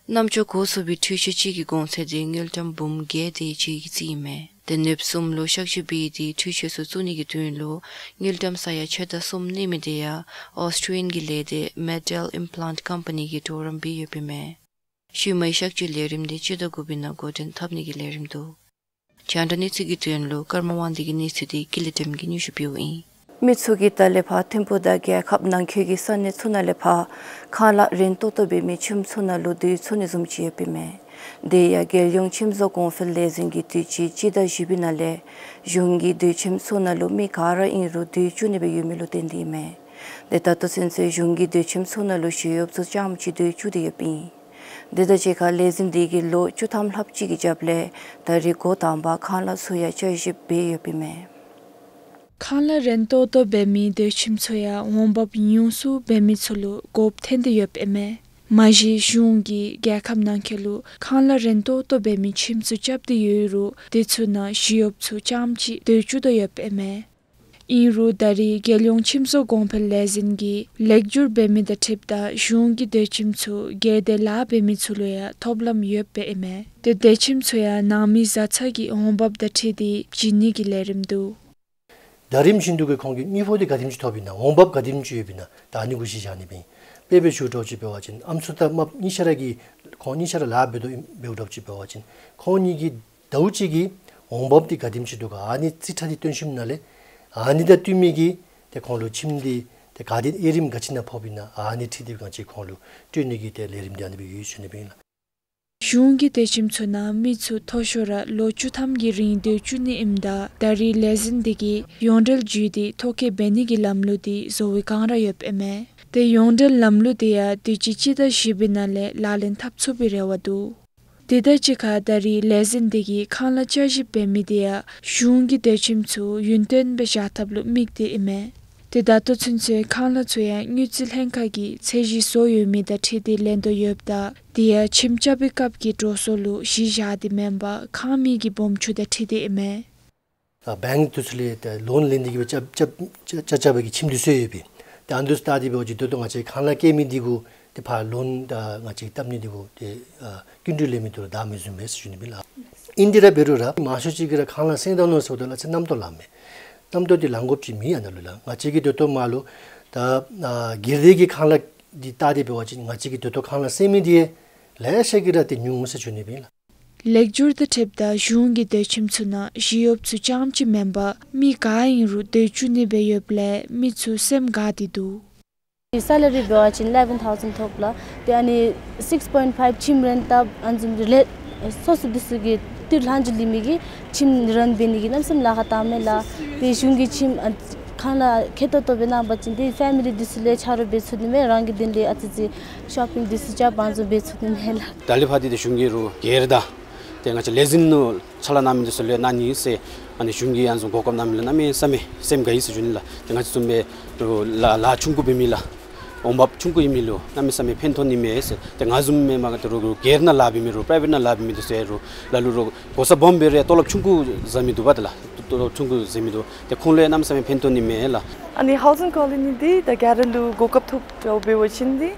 རྣམ་ཅོ་གོ་ཚུགས་པའི་འཕྲུལ་ཆས་ཅིག་གི་གོང་ཚད་འདི་དངུལ་ཀྲམ་འབུམ་བརྒྱད་དེ་ཅིག་གི་རྩིས་ཨིན་མས། ཏེ་ནདཔ་གསུམ་ལུ་གཤག་བཅོས་འབད་དེ་འཕྲུལ་ཆས་ཚུ་བཙུགས་ནི་གི་དོན་ལུ་དངུལ་ཀྲམ་ས་ཡ་ཕྱེད་དང་གསུམ་གནས་མི་དེ་ཡང་ཨོསི་ཊྲེ་ལི་ཡན་གྱི་ལས་སྡེ་མེ་ཊལ་ཨིམ་པ་ལཱནཊ་ཀམ་པ་ནི་གིས་གྲོགས་རམ་འབད་ཡོདཔ་ཨིན་མས། ཤུལ་མའི་གཤག་བཅོས་ལས་རིམ་འདི་སྤྱི་ཟླ་དགུ་པའི་ནང་འགོ་འདྲེན་འཐབ་ནི་གི་ལས་རིམ་འདུག། རྒྱང་བསྒྲགས་གནས་ཚུལ་གྱི་དོན་ལུ་ཀརྨ་དབང་འདུས་ཀྱི་གནས་ཚུལ་འདི་ཀུན་ལེགས་སྒྲོལམ་གིས་སྙན་ཞུ་འབདཝ་ཨིན། མི་ཚུ་གིས་ད་ལས་ཕར་ཐིམ་ཕུག་དང་རྒྱལ་ཁབ་ནང་འཁོད་ཀྱི་ས་གནས་ཚུ་ནང་ལས་ཕར་ཁང་གླ་རིན་ཏོག་ཏོ་འབད་མི་ཁྱིམ་ཚུ་ནང་ལུ་སྡོད་ཚུགས་ནི་བཟུམ་ཅིག་ཡོདཔ་ཨིན་མས། དེ་ཡང་རྒྱལ་ཡོངས་ཁྱིམ་བཟོ་གོང་འཕེལ་ལས་འཛིན་གྱིས་དུས་ཅི་སྤྱི་ཟླ་བཞི་པའི་ནང་ལས་གཞུང་གི་སྡོད་ཁྱིམ་ཚུ་ནང་ལུ་མི་ག་ར་ཨིན་རུང་སྡོད་བཅུག་ནི་སྦེ་ཡོད་མི་ལུ་བརྟེན་ཏེ་ཨིན་མས། དེ་ད་ལྟོ་ཚུན་ཚོད་གཞུང་གི་སྡོད་ཁྱིམ་ཚུ་ནང་ལུ་ཞི་གཡོགཔ་ཚུ་རྐྱངམ་ཅིག་སྡོད་བཅུག་སྟེ་ཡོདཔ་ཨིན། དེ་དང་གཅིག་ཁར་ལས་འཛིན་འདི་གིས་ལོ་བཅུ་ཐམ་ལྷགཔ་ཅིག་གི་རྒྱབ་ལས་ད་རེས་འགོ་དང་པ་ཁང་གླ་ཚུ་ཡང་བསྐྱར་ཞིབ་འབད་ཡོདཔ་ཨིན་མས། ཁང་གླ་རིན་ཏོག་ཏོ་འབད་མི་སྡོད་ཁྱིམ་ཚུ་ཡང་འོང་འབབ་ཉུང་སུ་འབད་མི་ཚུ་ལུ་དགོཔ་ཐོན་ཏེ་ཡོདཔ་ཨིན་མས། མ་གཞི་གཞུང་གིས་རྒྱལ་ཁབ་ནང་འཁོད་ལུ་ཁང་གླ་རིན་ཏོག་ཏོ་འབད་མི་ཁྱིམ་ཚུ་རྐྱབ་སྟེ་ཡོད་རུང་དེ་ཚུ་ནང་ཞི་གཡོགཔ་ཚུ་རྐྱངམ་ཅིག་སྡོད་བཅུག་དོ་ཡོདཔ་ཨིན་མས། ཨིན་རུང་ད་རེས་རྒྱལ་ཡོངས་ཁྱིམ་བཟོ་གོང་འཕེལ་ལས་འཛིན་གྱིས་ལེགས་བསྒྱུར་འབད་མི་དང་འཁྲིལཝ་ད་གཞུང་གི་སྡོད་ཁྱིམ་ཚུ་སྒེར་སྡེ་ལཱ་འབད་མི་ཚུ་ལུ་ཡང་ཐོབ་ལམ་ཡོདཔ་ཨིན་མས། དེ་སྡོད་ཁྱིམ་ཚུ་ཡང་ནང་མི་བཟའ་ཚང་གི་འོང་འབབ་དང་འཁྲིལ་ཏེ་བྱིན་ནི་གི་ལས་རིམ་འདུག། ད་རིམ་བཞིན་དུ་གི་ཁོང་གི་དངུལ་ཕོགས་འདི་ག་དེམ་ཅིག་ཐོབ་ཨིན་ན་འོང་འབབ་ག་དེམ་ཅིག་ཡོདཔ་ཨིན་ན་ད་ཨ་ནི་གུ་གཞི་བཞག་ནི་སྦེ་ཨིན། དཔེ་སྦེ་ཞུ་དོ་ཅིག་འབད་བ་ཅིན་ཨམ་སྲུ་དང་རྨགཔ་གཉིས་ཆ་ར་གིས་ཁོང་གཉིས་ཆ་ར་ལཱ་འབད་དོ་ཨིན་འབདཝ་ད་ཅིག་འབད་བ་ཅིན་ཁོང་གཉིས་ཀྱི་ཟླཝ་གཅིག་གི་འོང་འབབ་འདི་ག་དེམ་ཅིག་འདུག་ག་ཨ་ནི་རྩིས་ཁྲ་འདི་སྟོན་ཞིནམ་ལས་ཨ་ནི་དང་བསྟུན་མི་གི་ཏེ་ཁོང་ལུ་ཁྱིམ་འདི་ཏེ་ག་དེ་དབྱེ་རིམ་ག་ཅི་ནང་ཕོགཔ་ཨིན་ན་ཨ་ནི་འཁྲིལ་ཏེ་གང་ཅི་ཁོང་ལུ་སྤྲོད་ནི་གི་ཏེ་ལས་རིམ་འདི་ཨ་ནི་སྦེ་ཡོད་ཟེར་ཞུ་ནི་སྦེ་ཨིན་ལགས། གཞུང་གི་སྡོད་ཁྱིམ་ཚུ་ནང་མི་ཚུ་མཐོ་ཤོས་ར་ལོ་བཅུ་ཐམ་གྱི་རིང་སྡོད་བཅུག་ནི་ཨིནམ་ད་ད་རེས་ལས་འཛིན་འདི་གིས་ཡོངས་འབྲེལ་བརྒྱུད་དེ་ཐོ་བཀོད་འབད་ནི་གི་ལམ་ལུགས་འདི་བཟོ་བའི་བསྒང་ར་ཡོདཔ་ཨིན་མས། ཏེ་ཡོངས་འབྲེལ་ལམ་ལུགས་འདི་ཡང་དུས་ཅི་སྤྱི་ཟླ་བཞི་པའི་ནང་ལས་ལག་ལེན་འཐབ་ཚུགས་པའི་རེ་བ་འདུག། དེ་དང་གཅིག་ཁར་ད་རེས་ལས་འཛིན་འདི་གིས་ཁང་གླ་བསྐྱར་ཞིབ་འབད་མི་འདི་ཡང་གཞུང་གི་སྡོད་ཁྱིམ་ཚུ་ཡུན་བརྟན་སྦེ་བཞག་ཐབས་ལུ་དམིགས་ཏེ་ཨིན་མས། ཏེ་ད་ལྟོ་ཚུན་ཚོད་ཁང་གླ་ཚུ་ཡང་དངུལ་རྩིས་ལྷན་ཁག་གིས་ཚད་གཞི་བཟོ་ཡོད་མི་དང་འཁྲིལ་ཏེ་ལེན་དོ་ཡོདཔ་ད་དེ་ཡང་ཁྱིམ་རྐྱབ་པའི་སྐབས་ཀྱི་འགྲོ་སོང་ལུ་གཞི་བཞག་སྟེ་མེན་པར་ཁང་མིག་གི་སྦོམ་ཆུང་དང་འཁྲིལ་ཏེ་ཨིན་མས། ཨ་བེངཀ་འདི་ཚུ་ལས་ཏེ་ལོན་ལེན་ཏེ་གིས་རྐྱབ་རྐྱབ་རྐྱབ་རྐྱབ་པའི་གི་ཁྱིམ་འདི་ཚུ་ཡོད་པས། ཏེ་ཨ་ནི་འདི་ཚུ་བལྟ་སྟེ་འབད་བ་ཅིན་ད་ལྟོ་ང་བཅས་ཁང་གླ་བཀལ་མི་འདི་གུ་ཏེ་ཕར་ལོན་ད་ང་བཅས་བཏབ་ནི་འདི་གུ་ཏེ་ཨ་སྐྱིན་འགྲུལ་ལེན་མི་འདི་ལུ་བདའ་མི་བཟུང་པས་ཟེར་ཞུ་ནི་སྦེ་ཨིན་ལགས། ཨིན་དེ་ར་འབད་རུང་ར་མང་ཤོས་ཅིག་གིས་ར་ཁང་གླ་སེང་ད་ནུག་ཟེརཝ་ད་ལུ་ཚེ་རྣམ་རྟོག་ལང་མས། རྣམ་རྟོག་འདི་ལང་དགོཔ་ཅིག་མེད། ཨ་ནཱ་ལུ་ལགས་ང་བཅས་ཀྱིས་ད་ལྟོ་མར་ལུ་ད་ཨ་སྒེར་སྡེ་གི་ཁང་གླ་འདི་བལྟ་སྟེ་འབད་བ་ཅིན་ང་བཅས་ཀྱིས་ད་ལྟོ་ཁང་གླ་སེང་མི་འདི་ལེ་ཤ་གིས་ར་ཏེ་ཉུང་ཟེར་ཞུ་ནི་སྦེ་ཨིན་ལགས། ལེགས་བསྒྱུར་དང་འཁྲིལཝ་ད་གཞུང་གི་སྡོད་ཁྱིམ་ཚུ་ནང་ཞི་གཡོགཔ་ཚུ་རྐྱངམ་ཅིག་མེན་པར་མི་ག་ཨིན་རུང་སྡོད་བཅུག་ནི་སྦེ་ཡོདཔ་ལས་མི་ཚུ་སེམས་དགའ་སྟེ་འདུག། སེ་ལ་རི་འབད་བ་ཅིན་ཨི་ལེ་བཱན་ཐའུ་ཟེན་ཐོབ་ལགས། ཏེ་ཨ་ནི་སིགས་པོའིནཊ་ཕའིབ་ཁྱིམ་རེནཊ་བཏབ་ཨ་ནི་བཟུམ་ལས་སོ་སོ་འདི་ཚུ་གི་ཏི་རུ་ལྷག་ཅིག་ལུས་མི་གི་ཁྱིམ་རེནཊ་འབད་ནི་གི་གནམ་མེད་ས་མེད་ལཱ་ཁག་བཏངམ་མས་ལགས། ཏེ་གཞུང་གི་ཁྱིམ་ཨ་ཁང་གླ་ཁེ་ཏོག་ཏོ་སྦེ་གནང་པ་ཅིན་ཏེ་ཕེ་མི་ལི་འདི་ཚུ་ལས་ཆ་རོགས་འབད་ཚུགས་ནི་མས། རང་གི་དོན་ལས་ཨ་ཙི་ཙི་ཤོ་པིང་འདི་ཚུ་རྐྱབ་ཨ་ནི་བཟུམ་འབད་ཚུགས་ནི་མས་ལགས། ད་ལས་ཕར་འདི་ཏེ་གཞུང་གིས་རུང་སྒེར་དང་ཏེ་ང་བཅས་ལས་འཛིན་ནང་ཕྱག་ལཱ་གནང་མི་འདི་ཚུ་ལུ་ཡང་གནང་ནི་ཟེར་ཨ་ནི་གཞུང་གིས་ཡང་བཟུམ་གོ་སྐབས་གནང་མི་ལུ་གནམ་མེད་ས་མེད་སེམས་དགའ་ཡི་ཟེར་ཞུ་ནི་ལགས། ཏེ་ང་བཅས་བཟུམ་སྦེ་ལཱ་ལཱ་ཆུང་ཀུ་འབད་མི་ལགས་འོང་འབབ་ཆུང་ཀུ་ཨིན་མི་ལུ་གནམ་མེད་ས་མེད་ཕན་ཐོགས་ནི་མས་ཟེར། ཏེ་ང་བཟུམ་མེན་པར་ཏེ་རོགས་རོགས་སྒེར་ནང་ལཱ་འབད་མི་རོགས་པྲའི་ཝེཊ་ནང་ལཱ་འབད་མི་འདི་ཚུ་ཡང་རོགས་ལ་ལུ་རོགས་གོ་ས་སྦོམ་འབད་རུང་ཡང་ཏོ་ལོབ་ཆུང་ཀུ་ཟ་མི་འདུག་པ། ཏེ་ལགས་ཏོ་ལོབ་ཆུང་ཀུ་ཟ་མི་འདུག། ཏེ་ཁོང་ལུ་ཡང་གནམ་མེད་ས་མེད་ཕན་ཐོགས་ནི་མས་ལགས། ཨ་ནི་ཧའུ་ཛིང་ཀོ་ལོ་ནི་འདི་ད་ག་ར་ལུ་གོ་སྐབས་ཐོབ་འགྱོ་འབད་བ་ཅིན་འདི་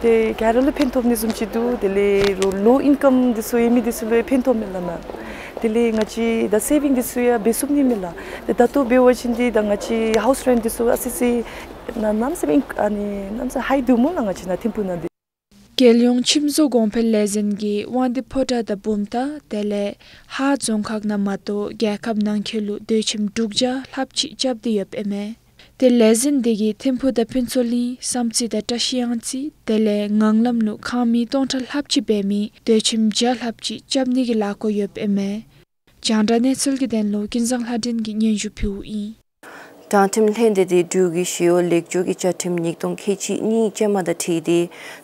ཏེ་ག་ར་ལུ་ཕན་ཐོགས་ནི་བཟུམ་ཅིག་འདུག། དེ་ལས་རོགས་ལོ་ཨིན་ཀམ་འདི་ཚུ་ཡོད་མི་འདི་ཚུ་ལུ་ཡང་ཕན་ཐོགས་མས་ལགས་ན། དེ་ལས་ང་བཅས་ད་སེ་བིང་འདི་ཚུ་ཡང་འབད་ཚུགས་ནི་མས་ལགས། ཏེ་ད་ལྟོ་འབད་བ་ཅིན་འདི་ད་ང་བཅས་ཧའུསི་རེནཊ་འདི་ཚུ་ཨ་ཙི་ཙི་ན་གནམ་མེད་ས་མེད་ཨ་ནི་གནམ་མེད་ས་མེད་ཧའི་འདུག་སྨོ་ལགས། ང་བཅས་ནཱ་ཐིམ་ཕུག་ནང་འདི། རྒྱལ་ཡོངས་ཁྱིམ་བཟོ་གོང་འཕེལ་ལས་འཛིན་གྱི་དབང་འདུས་ཕོ་བྲང་དང་བུམ་ཐང་དེ་ལས་ཧཱ་རྫོང་ཁག་ནང་མ་གཏོགས་རྒྱལ་ཁབ་ནང་འཁོད་ལུ་སྡོད་ཁྱིམ་དྲུག་བརྒྱ་ལྷགཔ་ཅིག་རྐྱབ་སྟེ་ཡོདཔ་ཨིན་མས། ཏེ་ལས་འཛིན་འདི་གིས་ཐིམ་ཕུག་དང་ཕུན་ཚོགས་གླིང་བསམ་རྩེ་དང་བཀྲ་ཤིས་གཡང་རྩེ་དེ་ལས་ངང་ལམ་ལུ་ཁང་མིག་སྟོང་ཕྲག་ལྷགཔ་ཅིག་འབད་མི་སྡོད་ཁྱིམ་བརྒྱ་ལྷགཔ་ཅིག་རྐྱབ་ནི་གི་ལས་འགུལ་ཡོདཔ་ཨིན་མས། རྒྱང་བསྒྲགས་གནས་ཚུལ་གྱི་དོན་ལུ་ཀུན་བཟང་ལྷ་སྒྲོན་གྱིས་སྙན་ཞུ་ཕུལཝ་ཨིན། དྲང་ཁྲིམས་ལྷན་སྡེ་འདི་འབྲུག་གི་ཞི་གཡོག་ལེགས་བཅོས་ཀྱི་བཅའ་ཁྲིམས་ཉིས་སྟོང་ཁལ་གཅིག་གཉིས་ཅན་མ་དང་འཁྲིལ་ཏེ་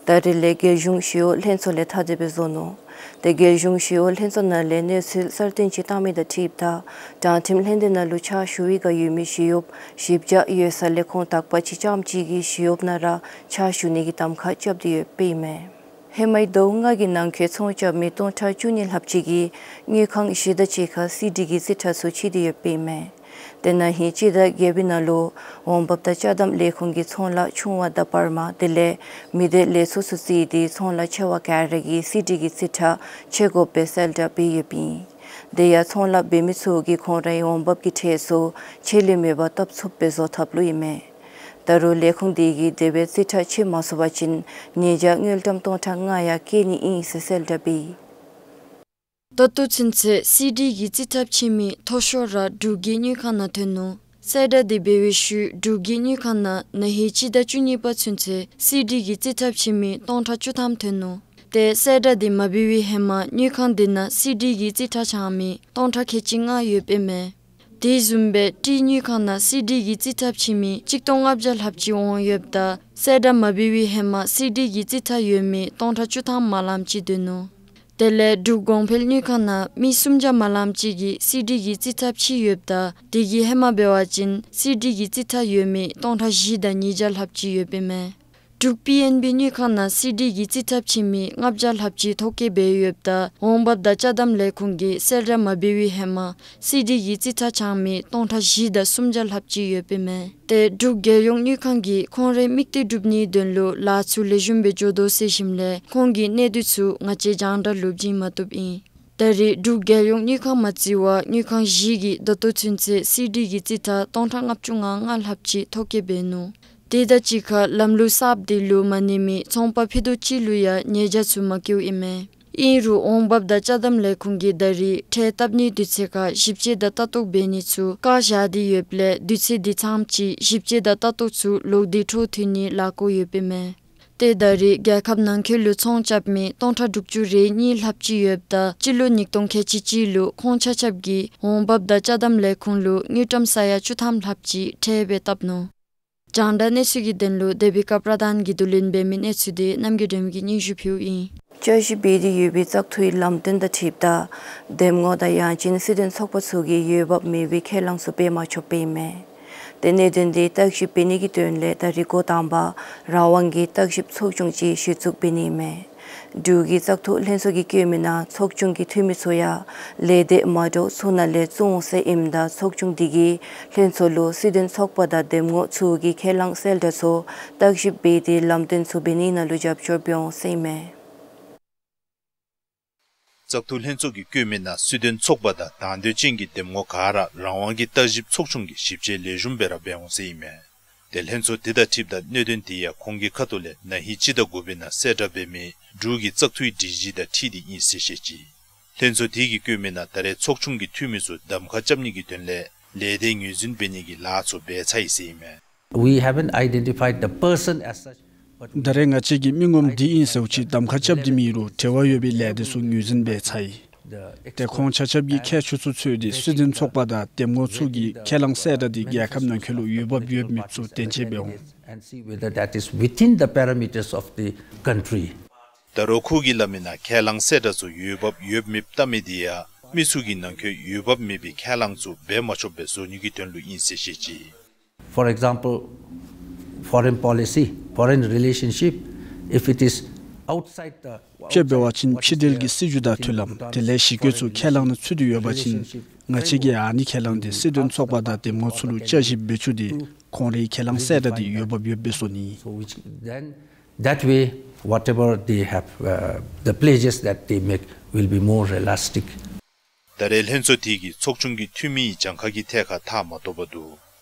ད་རེས་ལས་རྒྱལ་གཞུང་ཞི་གཡོག་ལྷན་ཚོགས་ལས་ཐ་དད་སྦེ་བཟོ་ནུག། ཏེ་རྒྱལ་གཞུང་ཞི་གཡོག་ལྷན་ཚོགས་ནང་ལས་གནས་ཚུལ་གསར་བཏོན་ཅིག་བཏང་མི་དང་འཁྲིལཝ་ད་དྲང་ཁྲིམས་ལྷན་སྡེ་ནང་ལུ་ཕྱག་ཞུ་བའི་བསྒང་ཡོད་མི་ཞི་གཡོགཔ་བཞི་བརྒྱ་ཡོད་ས་ལས་ཁོང་དག་པ་ཅིག་རྐྱངམ་ཅིག་གིས་ཞི་གཡོགཔ་ནང་ར་ཕྱག་ཞུ་ནི་གི་གདམ་ཁ་རྐྱབ་སྟེ་ཡོདཔ་ཨིན་མས། ཧེ་མའི་ཟླཝ་ལྔ་གི་ནང་འཁོད་ཚོང་རྐྱབ་མི་སྟོང་ཕྲག་བཅུ་གཉིས་ལྷགཔ་ཅིག་གིས་དངུལ་ཁང་བཞི་དང་གཅིག་ཁར་སི་ཌི་གི་རྩིས་ཁྲ་ཚུ་ཕྱེ་སྟེ་ཡོདཔ་ཨིན་མས། ཏེ་ན་ཧིང་སྤྱི་ཟླ་བརྒྱད་པའི་ནང་ལུ་འོང་འབབ་དང་ཅ་དམ་ལས་ཁུངས་ཀྱིས་ཚོང་ལཱ་ཆུང་བ་དང་བར་མ་དེ་ལས་མི་སྡེ་ལས་ཚོགས་སུ་བརྩིས་ཏེ་ཚོང་ལཱ་ཆེ་བ་ག་ར་གིས་སི་ཌི་གི་རྩིས་ཁྲ་ཕྱེ་དགོ་པའི་གསལ་བསྒྲགས་འབད་ཡོདཔ་ཨིན། དེ་ཡང་ཚོང་ལཱ་འབད་མི་ཚུ་གིས་ཁོང་རའི་འོང་འབབ་ཀྱི་ཁྲལ་ཚུ་ཆད་ལུས་མེད་པར་བཏབ་ཚུགསཔ་སྦེ་བཟོ་ཐབས་ལུ་ཨིན་མས། ད་རུང་ལས་ཁུངས་དེ་གིས་དེ་སྦེ་རྩིས་ཁྲ་ཕྱེ་མ་ཚུགས་པ་ཅིན་ཉེས་བྱ་དངུལ་ཀྲམ་སྟོང་ཕྲག་ལྔ་ཡང་བཀལ་ནི་ཨིན་ཟེར་གསལ་བསྒྲགས་འབད་ཡི། ད་ལྟོ་ཚུན་ཚོད་སི་ཌི་གི་རྩིས་ཁྲ་ཕྱེ་མི་མཐོ་ཤོས་ར་འབྲུག་གི་དངུལ་ཁང་ནང་ཐོན་ནུག། གསལ་བསྒྲགས་དེ་འབད་བའི་ཤུལ་འབྲུག་གི་དངུལ་ཁང་ནང་ན་ཧིང་སྤྱི་ཟླ་བཅུ་གཉིས་པ་ཚུན་ཚོད་སི་ཌི་གི་རྩིས་ཁྲ་ཕྱེ་མི་སྟོང་ཕྲག་བཅུ་ཐམ་ཐོན་ནུག། ཏེ་གསལ་བསྒྲགས་དེ་མ་འབད་བའི་ཧེ་མ་དངུལ་ཁང་དེ་ནང་སི་ཌི་གི་རྩིས་ཁྲ་འཆང་མི་སྟོང་ཕྲག་ཁལ་གཅིག་ལྔ་ཡོདཔ་ཨིན་མས། དེ་བཟུམ་སྦེ་ཊི་དངུལ་ཁང་ནང་སི་ཌི་གི་རྩིས་ཁྲ་ཕྱེ་མི་གཅིག་སྟོང་ལྔ་བརྒྱ་ལྷགཔ་ཅིག་འོང་ཡོདཔ་ད་གསལ་བསྒྲགས་མ་འབད་བའི་ཧེ་མ་སི་ཌི་གི་རྩིས་ཁྲ་ཡོད་མི་སྟོང་ཕྲག་བཅུ་ཐམ་མ་ལངམ་ཅིག་སྡོད་ནུག། དེ་ལས་འབྲུག་གོང་འཕེལ་དངུལ་ཁང་ནང་མི་སུམ་བརྒྱ་མ་ལངམ་ཅིག་གིས་སི་ཌི་གི་རྩིས་ཁྲ་ཕྱེ་ཡོདཔ་ད་དེ་གི་ཧེ་མ་འབད་བ་ཅིན་སི་ཌི་གི་རྩིས་ཁྲ་ཡོད་མི་སྟོང་ཕྲག་བཞི་དང་ཉིས་བརྒྱ་ལྷགཔ་ཅིག་ཡོདཔ་ཨིན་མས། འབྲུག་པི་ཨེན་བི་དངུལ་ཁང་ནང་སི་ཌི་གི་རྩིས་ཁྲ་ཕྱེ་མི་ལྔ་བརྒྱ་ལྷགཔ་ཅིག་ཐོ་བཀོད་འབད་ཡོདཔ་ད་འོང་འབབ་དང་ཅ་དམ་ལས་ཁུངས་ཀྱིས་གསལ་བསྒྲགས་མ་འབད་བའི་ཧེ་མ་སི་ཌི་གི་རྩིས་ཁྲ་འཆང་མི་སྟོང་ཕྲག་བཞི་དང་སུམ་བརྒྱ་ལྷགཔ་ཅིག་ཡོདཔ་ཨིན་མས། ཏེ་འབྲུག་རྒྱལ་ཡོངས་དངུལ་ཁང་གིས་ཁོང་རའི་དམིགས་གཏད་སྒྲུབ་ནིའི་དོན་ལུ་ལཱ་ཚུ་ལེགས་ཤོམ་སྦེ་འགྱོ་དོ་ཟེར་ཞིནམ་ལས་ཁོང་གི་གནས་སྡུད་ཚུ་ང་བཅས་རྒྱང་བསྒྲགས་ལུ་བྱིན་མ་བཏུབ་ཨིན། ད་རེས་འབྲུག་རྒྱལ་ཡོངས་དངུལ་ཁང་མ་བརྩི་བར་དངུལ་ཁང་བཞི་གིས་ད་ལྟོ་ཚུན་ཚོད་སི་ཌི་གི་རྩིས་ཁྲ་སྟོང་ཕྲག་ལྔ་བཅུ་ང་ལྔ་ལྷགཔ་ཅིག་ཐོ་བཀོད་འབད་ནུག། དེ་དང་གཅིག་ཁར་ལམ་ལུགས་གསརཔ་དེ་ལུ་མ་གནས་མི་ཚོང་པ་ཕུད་རྡོག་གཅིག་ལུ་ཡང་ཉེས་བྱ་ཚུ་མ་བཀལཝ་ཨིན་མས། ཨིན་རུང་འོང་འབབ་དང་ཅ་དམ་ལས་ཁུངས་ཀྱིས་ད་རེས་ཁྲལ་བཏབ་ནིའི་དུས་ཚོད་ཁར་ཞིབ་དཔྱད་དང་ལྟ་རྟོག་འབད་ནི་ཚུ་བཀག་བཞག་སྟེ་ཡོདཔ་ལས་དུས་ཚོད་དེ་ཚངམ་ཅིག་ཞིབ་དཔྱད་དང་ལྟ་རྟོག་ཚུ་ལོག་སྟེ་འཕྲོ་མཐུད་ནིའི་ལཱ་བཀོད་ཡོདཔ་ཨིན་མས། ཏེ་ད་རེས་རྒྱལ་ཁབ་ནང་འཁོད་ལུ་ཚོང་རྐྱབ་མི་སྟོང་ཕྲག་དྲུག་ཅུ་རེ་གཉིས་ལྷགཔ་ཅིག་ཡོདཔ་ད་སྤྱི་ལོ་ཉིས་སྟོང་ཁལ་གཅིག་གཅིག་ལུ་ཁོང་ཆ་ཁྱབ་ཀྱིས་འོང་འབབ་དང་ཅ་དམ་ལས་ཁུངས་ལུ་དངུལ་ཀྲམ་ས་ཡ་བཅུ་ཐམ་ལྷགཔ་ཅིག་ཁྲལ་སྦེ་བཏབ་ནུག། རྒྱང་བསྒྲགས་གནས་ཚུལ་གྱི་དོན་ལུ་དེ་བི་ཀ་པྲ་དཱན་གྱིས་བསྡུ་ལེན་འབད་མི་གནས་ཚུལ་དེ་རྣམ་རྒྱལ་སྒྲོལ་མ་གིས་སྙན་ཞུ་ཕུལཝ་ཨིན། བསྐྱར་ཞིབ་འབད་དེ་ཡོད་པའི་བཙག་འཐུའི་ལམ་སྟོན་དང་འཁྲིལཝ་ད་འདེམས་ངོ་དང་ཡང་ཅིན་སྲིད་དོན་ཚོགས་པ་ཚུ་གིས་འོས་འབབ་མེད་པའི་ཁས་བླངས་ཚུ་འབད་མ་ཆོགཔ་ཨིན་མས། ཏེ་གནད་དོན་དེ་བརྟག་ཞིབ་འབད་ནི་གི་དོན་ལས་ད་རེས་འགོ་དང་པ་རང་དབང་གི་བརྟག་ཞིབ་ཚོགས་ཆུང་ཅིག་གཞི་བཙུགས་འབད་ནི་ཨིན་མས། འབྲུག་གི་བཙག་འཐུ་ལྷན་ཚོགས་ཀྱིས་བཀོད་མི་ནང་ཚོགས་ཆུང་གི་འཐུས་མི་ཚུ་ཡང་ལས་སྡེ་མ་འདྲཝ་ཚུ་ནང་ལས་བཙུགས་འོང་ཟེར་ཨིནམ་ད་ཚོགས་ཆུང་དེ་གིས་ལྷན་ཚོགས་ལུ་སྲིད་དོན་ཚོགས་པ་དང་འདེམས་ངོ་ཚུ་གི་ཁས་བླངས་གསལ་བསྒྲགས་ཚུ་བརྟག་ཞིབ་འབད་དེ་ལམ་སྟོན་ཚུ་འབད་ནི་ནང་ལུ་རྒྱབ་སྐྱོར་འབད་འོང་ཟེར་ཨིན་མས། བཙག་འཐུ་ལྷན་ཚོགས་ཀྱིས་བཀོད་མི་ནང་སྲིད་དོན་ཚོགས་པ་དང་དང་འདོད་ཅན་གྱི་འདེམས་ངོ་ག་ར་རང་དབང་གི་བརྟག་ཞིབ་ཚོགས་ཆུང་གིས་ཞིབ་དཔྱད་ལེགས་ཤོམ་སྦེ་ར་འབད་འོང་ཟེར་ཨིན་མས། ཏེ་ལྷན་ཚོགས་དེ་དང་འཁྲིལཝ་ད་གནད་དོན་དེ་ཡང་ཁོང་གི་ཁ་ཐུག་ལས་ན་ཧིང་སྤྱི་ཟླ་དགུ་པའི་ནང་གསལ་བསྒྲགས་འབད་མི་འབྲུག་གི་བཙག་འཐུའི་སྒྲིག་གཞི་དང་འཁྲིལ་ཏེ་ཨིན་ཟེར་བཤད་ཅི། ལྷན་ཚོགས་དེ་གིས་བཀོད་མི་ནང་ད་རེས་ཚོགས་ཆུང་གི་འཐུས་མི་ཚུ་གདམ་ཁ་རྐྱབ་ནི་གི་དོན་ལས་ལས་སྡེ་ངོས་འཛིན་འབད་ནི་གི་ལཱ་ཚུ་འབད་ཚར་ཡི་ཟེར་ཨིན་མས། We haven't identified the person as such, but ད་རེས་ང་བཅས་ཀྱིས་མི་ངོམ་འདི་ཨིན་ཟེར་བ་ཅིན་གདམ་ཁ་རྐྱབ་སྟེ་མེད་རུང་འབྲེལ་བ་ཡོད་པའི་ལས་སྡེ་ཚུ་ངོས་འཛིན་འབད་ཚར་ཡི། ཏེ་ཁོང་ཆ་ཁྱབ་ཀྱིས་ཁྱད་ཆོས་ཚུ་འཚོལ་ཏེ་སྲིད་དོན་ཚོགས་པ་དང་འདེམས་ངོ་ཚུ་གི་ཁས་བླངས་གསལ་བསྒྲགས་དེ་རྒྱལ་ཁབ་ནང་འཁོད་ལུ་འོས་འབབ་ཡོད་མེད་ཚུ་བརྟག་དཔྱད་འབད་འོང་། And see whether that is within the parameters of the country. ད་རུང་ཁོ་གིས་སླབ་མི་ནང་ཁས་བླངས་གསལ་བསྒྲགས་ཚུ་འོས་འབབ་ཡོད་མེད་བལྟ་མི་དེ་ཡང་མི་ཚུ་གི་ནང་འཁོད་འོས་འབབ་མེད་པའི་ཁས་བླངས་ཚུ་འབད་མ་ཆོགཔ་སྦེ་བཟོ་ནི་གི་དོན་ལུ་ཨིན་ཟེར་བཤད་ཅི། For example, foreign policy, foreign relationship, if it is outside the དཔྱེ་འབད་བ་ཅིན་ཕྱི་འབྲེལ་གྱི་སྲིད་བྱུས་དང་མཐུན་ལམ་དེ་ལས་གཞི་བཀོད་ཚུ་ཁས་བླངས་ནང་ཚུད་དེ་ཡོད་པ་ཅིན་ང་བཅས་ཀྱིས་ཨ་ནི་ཁས་བླངས་དེ་སྲིད་དོན་ཚོགས་པ་དང་འདེམས་ངོ་ཚུ་ལུ་བསྐྱར་ཞིབ་འབད་བཅུག་སྟེ་ཁོང་རའི་ཁས་བླངས་གསལ་བསྒྲགས་དེ་འོས་འབབ་ཡོདཔ་སྦེ་བཟོ་ནི། So which then, that way, whatever they have, uh, the pledges that they make will be more realistic. ད་རེས་ལྷན་ཚོགས་དེ་གིས་ཚོགས་ཆུང་གི་འཐུས་མི་གྱངས་ཁ་གི་ཐད་ཁར་ཐག་མ་ཐོགས་པར་འདུག།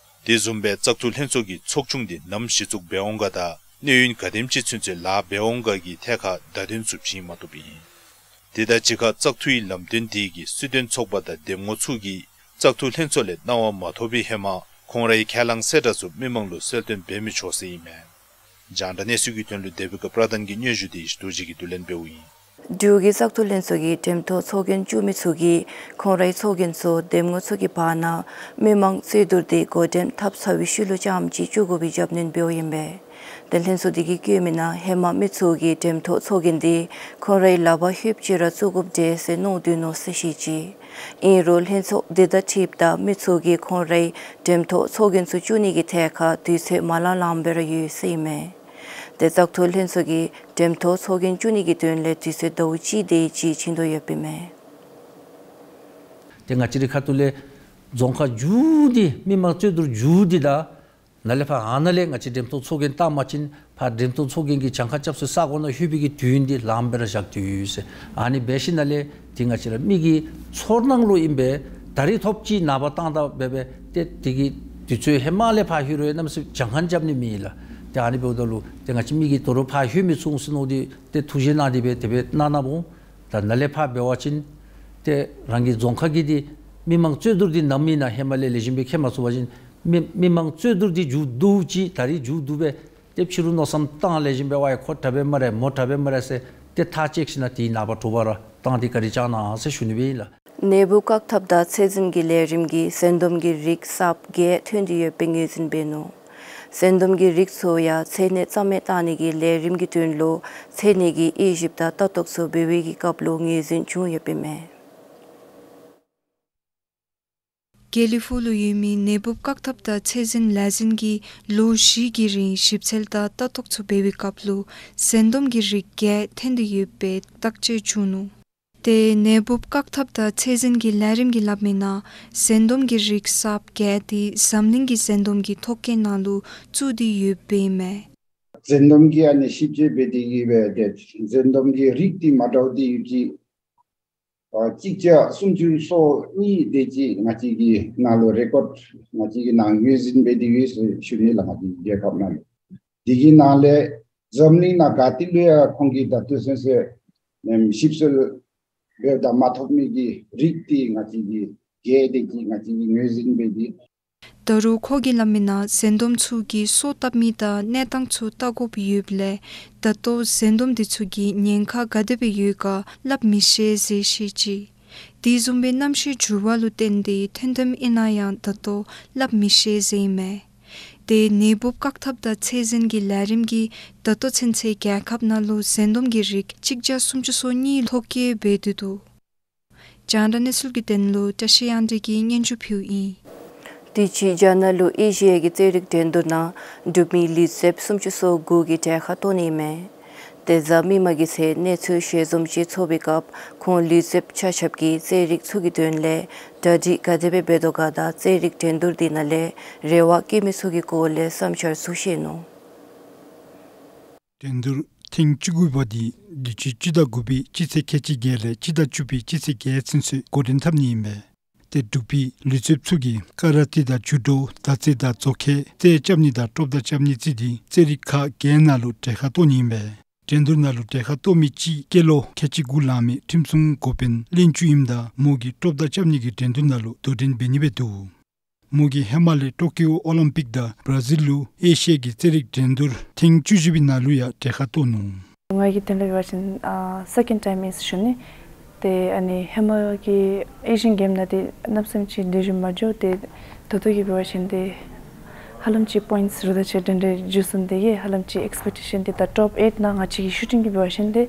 དེ་བཟུམ་སྦེ་བཙག་འཐུ་ལྷན་ཚོགས་ཀྱིས་ཚོགས་ཆུང་དེ་ནམ་གཞི་བཙུགས་འབད་འོང་ག་དང་གནས་ཡུན་ག་དེམ་ཅིག་ཚུན་ཚོད་ལཱ་འབད་འོང་ག་གི་ཐད་ཁར་བརྡ་དོན་ཚུ་བྱིན་མ་ཐོབ་ཨིན། དེ་དང་གཅིག་ཁར་བཙག་འཐུའི་ལམ་སྟོན་དེ་གིས་སྲིད་དོན་ཚོགས་པ་དང་འདེམས་ངོ་ཚུ་གིས་བཙག་འཐུ་ལྷན་ཚོགས་ལས་གནང་བ་མ་ཐོབ་པའི་ཧེ་མ་ཁོང་རའི་ཁས་བླངས་གསལ་བསྒྲགས་ཚུ་མི་མང་ལུ་གསལ་སྟོན་འབད་མི་ཆོག་ཟེར་ཨིན་མས། རྒྱང་བསྒྲགས་གནས་ཚུལ་གྱི་དོན་ལུ་དེ་བི་ཀ་པྲ་དཱན་གྱི་སྙན་ཞུ་དེ་ཡེ་ཤེས་རྡོ་རྗེ་གིས་བསྡུ་ལེན་འབདཝ་ཨིན། འབྲུག་གི་བཙག་འཐུ་ལྷན་ཚོགས་ཀྱི་འགྲེམས་ཐོག་ཚོགས་རྒྱན་བཙུགས་མི་ཚུ་གིས་ཁོང་རའི་ཚོགས་རྒྱན་ཚུ་འདེམས་ངོ་ཚུ་གི་བར་ན་མི་མང་རྩོད་བསྡུར་དེ་འགོ་འདྲེན་འཐབ་ཚར་བའི་ཤུལ་ལུ་རྐྱངམ་ཅིག་བཙུགས་དགོ་པའི་རྒྱབ་སྣོན་འབདཝ་ཨིན་པས། ཏེ་ལྷན་ཚོགས་དེ་གིས་བཀོད་མི་ནང་ཧེ་མ་མི་ཚུ་གིས་འགྲེམས་ཐོག་ཚོགས་རྒྱན་དེ་ཁོང་རའི་ལག་པར་ལྷོདཔ་ཅིག་ར་བཙུགས་དགོཔ་འདྲས་ཟེར་མནོ་སྡོད་ནུག་ཟེར་བཤད་ཅི། ཨིན་རུང་ལྷན་ཚོགས་དེ་དང་འཁྲིལཝ་ད་མི་ཚུ་གིས་ཁོང་རའི་འགྲེམས་ཐོག་ཚོགས་རྒྱན་ཚུ་བཙུགས་ནི་གི་ཐད་ཁར་དུས་ཚོད་མ་ལང་ལངམ་སྦེ་ར་ཡོད་ཟེར་ཨིན་མས། ཏེ་བཙག་འཐུ་ལྷན་ཚོགས་ཀྱིས་འགྲེམས་ཐོག་ཚོགས་རྒྱན་བཙུགས་ནི་གི་དོན་ལས་དུས་ཚོད་ཟླཝ་གཅིག་དེ་ཅིག་བྱིན་དོ་ཡོདཔ་ཨིན་མས། ཏེ་ང་བཅས་རའི་ཁ་ཐུག་ལས་ རྫོང་ཁག་མཇུག་འདི་མི་མང་རྩོད་བསྡུར་མཇུག་འདི་དང་ནཱ་ལས་ཕར་ཨ་ནཱ་ལས་ང་བཅས་འགྲེམས་སྟོན་ཚོགས་རྒྱན་བཏང་པ་ཅིན་ཕར་འགྲེམས་སྟོན་ཚོགས་རྒྱན་གྱི་གྱངས་ཁ་རྐྱབ་སའི་ས་གོ་ནང་ལྷོད་པའི་གི་དུས་ཡུན་འདི་ལངམ་སྦེ་ར་བཞག་སྟེ་ཡོད་ཟེར། ཨ་ནི་འབད་ཞིནམ་ལས་འདི་ང་བཅས་ར་མི་གི་ཚོར་སྣང་ལུ་ཨིན་པས། ད་རིས་ཐོབ་ཅི་ནངས་པ་བཏང་ད་འབད་འབད་ཏེ་འདི་གི་དུས་ཚོད་ཧེ་མ་ལས་ཕར་ལྷོད་རུང་གནམ་མེད་ས་མེད་གྱངས་ཁ་རྐྱབ་ནི་མེད་ཨིན་ལགས། ཏེ་ཨ་ནི་འབདཝ་ད་ལུ་ཏེ་ང་བཅས་མི་གིས་དོ་རུང་ཕར་ལྷོད་མི་ཚུགས་འོང་ཟེར་མནོ་སྟེ་ཏེ་ཐུགས་བཞེད་གནང་སྟེ་འབད་དེ་སྦེ་གནང་གནངམ་འོང་། ད་ནཱ་ལས་ཕར་འབད་བ་ཅིན་ཏེ་རང་གི་རྫོང་ཁག་གི་འདི་མི་མང་རྩོད་བསྡུར་འདི་ནམ་ཨིན་ན་ཧེ་མ་ལས་ལེགས་ཤོམ་སྦེ་མཁྱེན་མ་ཚུགས་པ་ཅིན་མི་མི་མང་རྩོད་བསྡུར་འདི་མཇུག་བསྡུ་ཅི། ད་རིས་མཇུག་བསྡུ་སྦེ་ཏེ་ཕྱི་རུ་མནོ་བསམ་བཏང་ལེགས་ཤོམ་སྦེ་ཝའི་ཁོ་དྲག་པས་སྨ་རེ་མོ་དྲག་པས་སྨ་རེ་ཟེར་ཏེ་ཐག་བཅད་ཞིནམ་ལས་དེའི་ནངས་པ་དྲོ་པ་ར་བཏང་སྟེ་བཀའ་དྲིན་བསྐྱང་གནང་ཟེར་ཞུ་ནི་སྦེ་ཨིན་ལགས། ནད་འབུབ་བཀག་ཐབས་དང་ཚད་འཛིན་གྱི་ལས་རིམ་གྱིས་ཟན་དོམ་གྱི་རིགས་གསརཔ་བརྒྱད་ཐོན་ཏེ་ཡོདཔ་སྦེ་ངོས་འཛིན་འབད་ནུག། ཟན་དོམ་གྱི་རིགས་ཚུ་ཡང་ཚད་ནད་རྩ་མེད་བཏང་ནི་གི་ལས་རིམ་གྱི་དོན་ལུ་ཚད་ནད་ཀྱི་དབྱེ་ཞིབ་དང་ལྟ་རྟོག་ཚུ་འབད་བའི་གི་སྐབས་ལུ་ངོས་འཛིན་བྱུང་ཡོདཔ་ཨིན་མས། དགེ་ལེགས་ཕུག་ལུ་ཡོད་མི་ནད་འབུབ་བཀག་ཐབས་དང་ཚད་འཛིན་ལས་འཛིན་གྱིས་ལོ་བཞི་གི་རིང་ཞིབ་འཚོལ་དང་ལྟ་རྟོག་ཚུ་འབད་བའི་སྐབས་ལུ་ཟན་དོམ་གྱི་རིགས་བརྒྱད་ཐོན་ཏེ་ཡོདཔ་སྦེ་བརྟག་དཔྱད་བྱུང་ནུག། ཏེ་ནད་འབུབ་བཀག་ཐབས་དང་ཚད་འཛིན་གྱི་ལས་རིམ་གྱིས་སླབ་མིའི་ནང་ཟན་དོམ་གྱི་རིགས་གསརཔ་བརྒྱད་འདི་འཛམ་གླིང་གི་ཟན་དོམ་གྱི་ཐོ་བཀོད་ནང་ལུ་བཙུགས་ཏེ་ཡོདཔ་ཨིན་མས། ཟན་དོམ་གྱི་ཨ་ནི་ཞིབ་དཔྱད་འབད་དེ་གིས་སྦེ་ཏེ་ཟན་དོམ་གྱི་རིགས་འདི་མ་འདྲཝ་འདི་ཡོད་ཅི། ཨ་གཅིག་བརྒྱ་སུམ་ཅུ་སོ་གཉིས་དེ་ཅིག་ང་བཅས་ཀྱི་ནང་ལུ་རེ་ཀོཌ་ང་བཅས་ཀྱི་ནང་ངོས་འཛིན་འབད་དེ་ཡོད་ཟེར་ཞུ་ནི་ལགས། ང་བཅས་རྒྱལ་ཁབ་ནང་ལུ། དེ་གི་ནང་ལས་འཛམ་གླིང་ནང་ག་ཏེ་ལུ་ཡང་ཁོང་གིས་ད་ལྟོ་ཚུན་ཚོད་ཨམ་ཞིབ་འཚོལ་འབདཝ་ད་མ་ཐོབ་མི་གི་རིགས་འདི་ང་བཅས་ཀྱིས་བརྒྱད་དེ་ཅིག་ང་བཅས་ཀྱིས་ངོས་འཛིན་འབད་དེ། ད་རུང་ཁོ་གིས་སླབ་མིའི་ནང་ཟན་དོམ་ཚུ་གིས་སོ་བཏབ་མི་དང་གནས་སྟངས་ཚུ་བལྟ་དགོཔ་ཡོདཔ་ལས་ད་ལྟོ་ཟན་དོམ་འདི་ཚུ་གི་ཉེན་ཁ་ག་དེ་སྦེ་ཡོད་ག་སླབ་མི་ཤེས་ཟེར་བཤད་ཅི། དེ་བཟུམ་སྦེ་གནམ་གཤིས་འགྱུར་བ་ལུ་བརྟེན་ཏེ་ཐོན་དོཝ་ཨིན་ན་ཡང་ད་ལྟོ་སླབ་མི་ཤེས་ཟེར་ཨིན་མས། ཏེ་ནད་འབུབ་བཀག་ཐབས་དང་ཚད་འཛིན་གྱི་ལས་རིམ་གྱིས་ད་ལྟོ་ཚུན་ཚོད་རྒྱལ་ཁབ་ནང་ལུ་ཟན་དོམ་གྱི་རིགས་གཅིག་བརྒྱ་སུམ་ཅུ་སོ་གཉིས་ཐོ་བཀོད་འབད་དེ་འདུག། རྒྱང་བསྒྲགས་གནས་ཚུལ་གྱི་དོན་ལུ་བཀྲ་ཤིས་དབྱངས་སྒྲོན་གྱིས་སྙན་ཞུ་ཕུལཝ་ཨིན། དུས་ཅི་རྒྱ་ནག་ལུ་ཨེ་ཤི་ཡ་གི་རྩེད་རིགས་འགྲན་བསྡུར་ནང་འབྲུག་མི་ལུས་རྩལཔ་སུམ་ཅུ་སོ་དགུ་གིས་གྲལ་ཁར་གཏོགས་ནི་ཨིན་མས། ཏེ་གཟའ་མིག་དམར་གྱི་ཚེ་གནས་ཚུལ་ཞལ་འཛོམས་ཅིག་ཚོགས་པའི་སྐབས་ཁོང་ལུས་རྩལཔ་ཆ་ཁྱབ་ཀྱིས་རྩེད་རིགས་ཚུ་གི་དོན་ལས་གྲ་སྒྲིག་ག་དེ་སྦེ་འབད་དོ་ག་དང་རྩེད་རིགས་འགྲན་བསྡུར་འདི་ནང་ལས་རེ་བ་བསྐྱེད་མི་ཚུ་གི་སྐོར་ལས་བསམ་འཆར་ཚུ་བཤད་ནུག། འགྲན་བསྡུར་ཐེངས་བཅུ་དགུ་པ་འདི་དུས་ཅི་སྤྱི་ཟླ་དགུ་པའི་སྤྱི་ཚེས་ཁལ་གཅིག་བརྒྱད་ལས་སྤྱི་ཟླ་བཅུ་པའི་སྤྱི་ཚེས་བརྒྱད་ཚུན་ཚོད་འགོ་འདྲེན་འཐབ་ནི་ཨིན་པས། ཏེ་འབྲུག་པའི་ལུས་རྩལཔ་ཚུ་གིས་ཀ་ར་ཏེ་དང་ཇུ་ཌོ་མདའ་རྩེད་དང་མཛོ་ཁལ་རྩེད་རྐྱབ་ནི་དང་ཀྲོབ་མདའ་རྐྱབ་ནི་བརྩིས་ཏེ་རྩེད་རིགས་ཁག་བརྒྱད་ནང་ལུ་གྲལ་ཁར་གཏོགས་ནི་ཨིན་པས། འགྲན་བསྡུར་ནང་ལུ་གྲལ་ཁར་གཏོགས་མི་ཅིག་སྐྱེས་ལོ་ཁལ་གཅིག་དགུ་ལང་མི་ཁྲིམས་སྲུང་འགོ་དཔོན་གླིང་ཕྲུག་ཨིནམ་ད་མོ་གིས་ཀྲོབ་མདའ་རྐྱབ་ནི་གི་འགྲན་བསྡུར་ནང་ལུ་དོ་འགྲན་འབད་ནི་སྦེ་འདུག། མོ་གིས་ཧེ་མ་ལས་ཊོ་ཀིའོ་ཨོ་ལིམ་པིཀ་དང་བར་ཛིལ་ལུ་ཨེ་ཤི་ཡ་གི་རྩེད་རིགས་འགྲན་བསྡུར་ཐེངས་བཅུ་བཞི་པའི་ནང་ལུ་ཡང་གྲལ་ཁར་གཏོགས་ནུག། ང་གི་དོན་ལས་འབད་བ་ཅིན་ཨ་སེ་ཀེནཌ་ཊའིམ་ཨིན་ཟེར་ཞུ་ནི། ཏེ་ཨ་ནི་ཧེ་མ་གི་ཨེ་ཤི་ཡན་གེམ་ནང་འདི་གནམ་མེད་ས་མེད་ཅིག་ལེགས་ཤོམ་མ་འགྱོ། ཏེ་ད་ལྟོ་གི་འབད་བ་ཅིན་ཏེ་ཧ་ལམ་ཅིག་པོའིནཊསི་རུང་ད་ཅིག་འདྲན་འདྲ་འགྱོ་སོང་། དེ་གིས་ཧ་ལམ་ཅིག་ཨེགསི་པེག་ཊེ་ཤཱན་འདི་ད་ཊོབ་ཨེཊ་ནང་ང་བཅས་ཀྱི་ཤུ་ཊིང་གི་འབད་བ་ཅིན་ཏེ་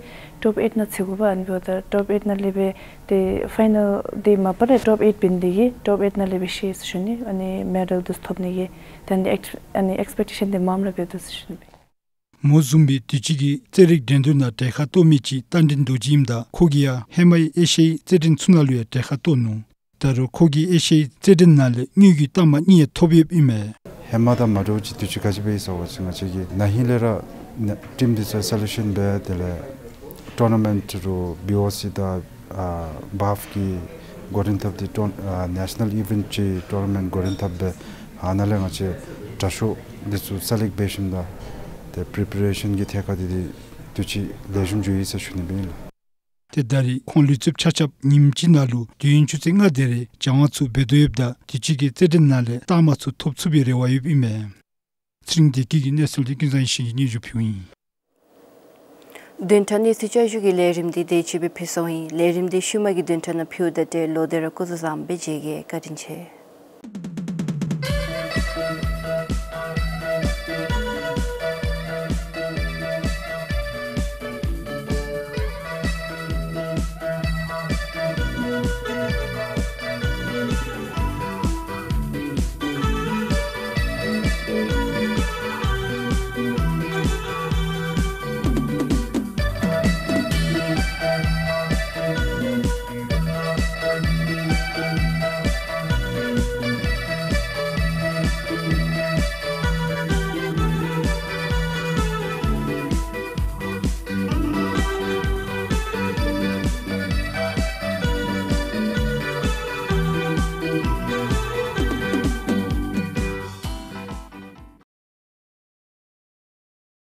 ཊོབ་ཨེཊ་ནང་ཚུད་དགོ་པས། ཨ་ནི་འབདཝ་ད་ཊོབ་ཨེཊ་ནང་ལས་སྦེ་ཏེ་ཕའི་ནཱལ་འདི་མ་པ་ར་ཊོབ་ཨེཊ་འབད་ནི་དེ་གིས་ཊོབ་ཨེཊ་ནང་ལས་སྦེ་ཤེས་ཟེར་ཞུ་ནི། ཨ་ནི་མེ་ཌལ་འདི་ཐོབ་ནི་གི་ཏེ་ཨ་ནི་ཨེགསི་ཨ་ནི་ཨེགསི་པེག་ཊེ་ཤཱན་འདི་མངམ་ར་འབད་དོ་ཟེར་ཞུ་ནི་སྦེ། མོ་བཟུམ་སྦེ་དུས་ཅི་གི་རྩེད་རིགས་འགྲན་བསྡུར་ནང་གྲལ་ཁར་གཏོགས་མི་ཅིག་རྟ་མགྲིན་རྡོ་རྗེ་ཨིནམ་ད་ཁོ་གིས་ཡང་ཧེ་མའི་ཨེ་ཤི་ཡའི་རྩེད་འགྲན་ཚུ་ནང་ལུ་ཡང་གྲལ་ཁར་གཏོགས་ནུག། ད་རུང་ཁོ་གིས་ཨེ་ཤི་ཡའི་རྩེད་འགྲན་ནང་ལས་དངུལ་གྱི་རྟགས་མ་གཉིས་ཡང་ཐོབ་ཡོདཔ་ཨིན་མས། ཧེ་མ་དང་མ་འདྲཝ་ཅིག་དུས་ཅི་ག་ཅི་སྦེ་ཨིན་ཟེར་བ་ཅིན་ང་བཅས་ཀྱིས་ན་ཧིང་ལས་ར་ཊིམ་འདི་ཚུ་སེ་ལེག་ཤཱན་འབད་དེ་ལས་ཊོར་ན་མེནཊ་རུང་བི་ཨོ་སི་དང་ཨ་བཱབ་ཀྱིས་འགོ་འདྲེན་འཐབ་སྟེ་ཊོར་ཨ་ནེ་ཤ་ནཱལ་ཨི་ཝེནཊ་ཀྱི་ཊོར་ན་མེནཊ་འགོ་འདྲེན་འཐབ་སྦེ་ཨ་ནཱ་ལས་ང་བཅས་དྲག་ཤོས་འདི་ཚུ་སེ་ལེཀཊ་འབད་ཞིནམ་ད་ཏེ་པི་རི་པེ་རེ་ཤཱན་གྱི་ཐད་ཁར་འདི་འདི་དུས་ཅི་ལེགས་ཤོམ་འགྱོ་ཡི་ཟེར་ཞུ་ནི་སྦེ་ཨིན་ལགས། ཏེ་ད་རེས་ཁོང་ལུས་རྩལཔ་ཆ་ཁྱབ་ཉིནམ་གཅིག་ནང་ལུ་དུས་ཡུན་ཆུ་ཚོད་ལྔ་དེ་རེ་སྦྱང་བ་ཚུ་འབད་དོ་ཡོདཔ་ད་དུས་ཅི་གི་རྩེད་འགྲན་ནང་ལས་རྟགས་མ་ཚུ་ཐོབ་ཚུགས་པའི་རེ་བ་ཡོདཔ་ཨིན་མས། ཚེ་རིང་བདེ་སྐྱིད་ཀྱི་གནས་ཚུལ་འདི་ཀུན་བཟང་ཡེ་ཤེས་ཀྱིས་སྙན་ཞུ་ཕུལཝ་ཨིན། བདུན་ཕྲག་གནས་ཚུལ་བསྐྱར་ཞུ་གི་ལས་རིམ་འདི་དེ་ཅིག་སྦེ་ཕུལ་སོང་ཡི། ལས་རིམ་འདི་ཤུལ་མ་གི་བདུན་ཕྲག་ནང་ཕུལཝ་ད་ཏེ་ལོག་སྟེ་ར་སྐུ་གཟུགས་བཟང་པོ་སྦེ་མཇལ་གེ། བཀའ་དྲིན་ཆེ།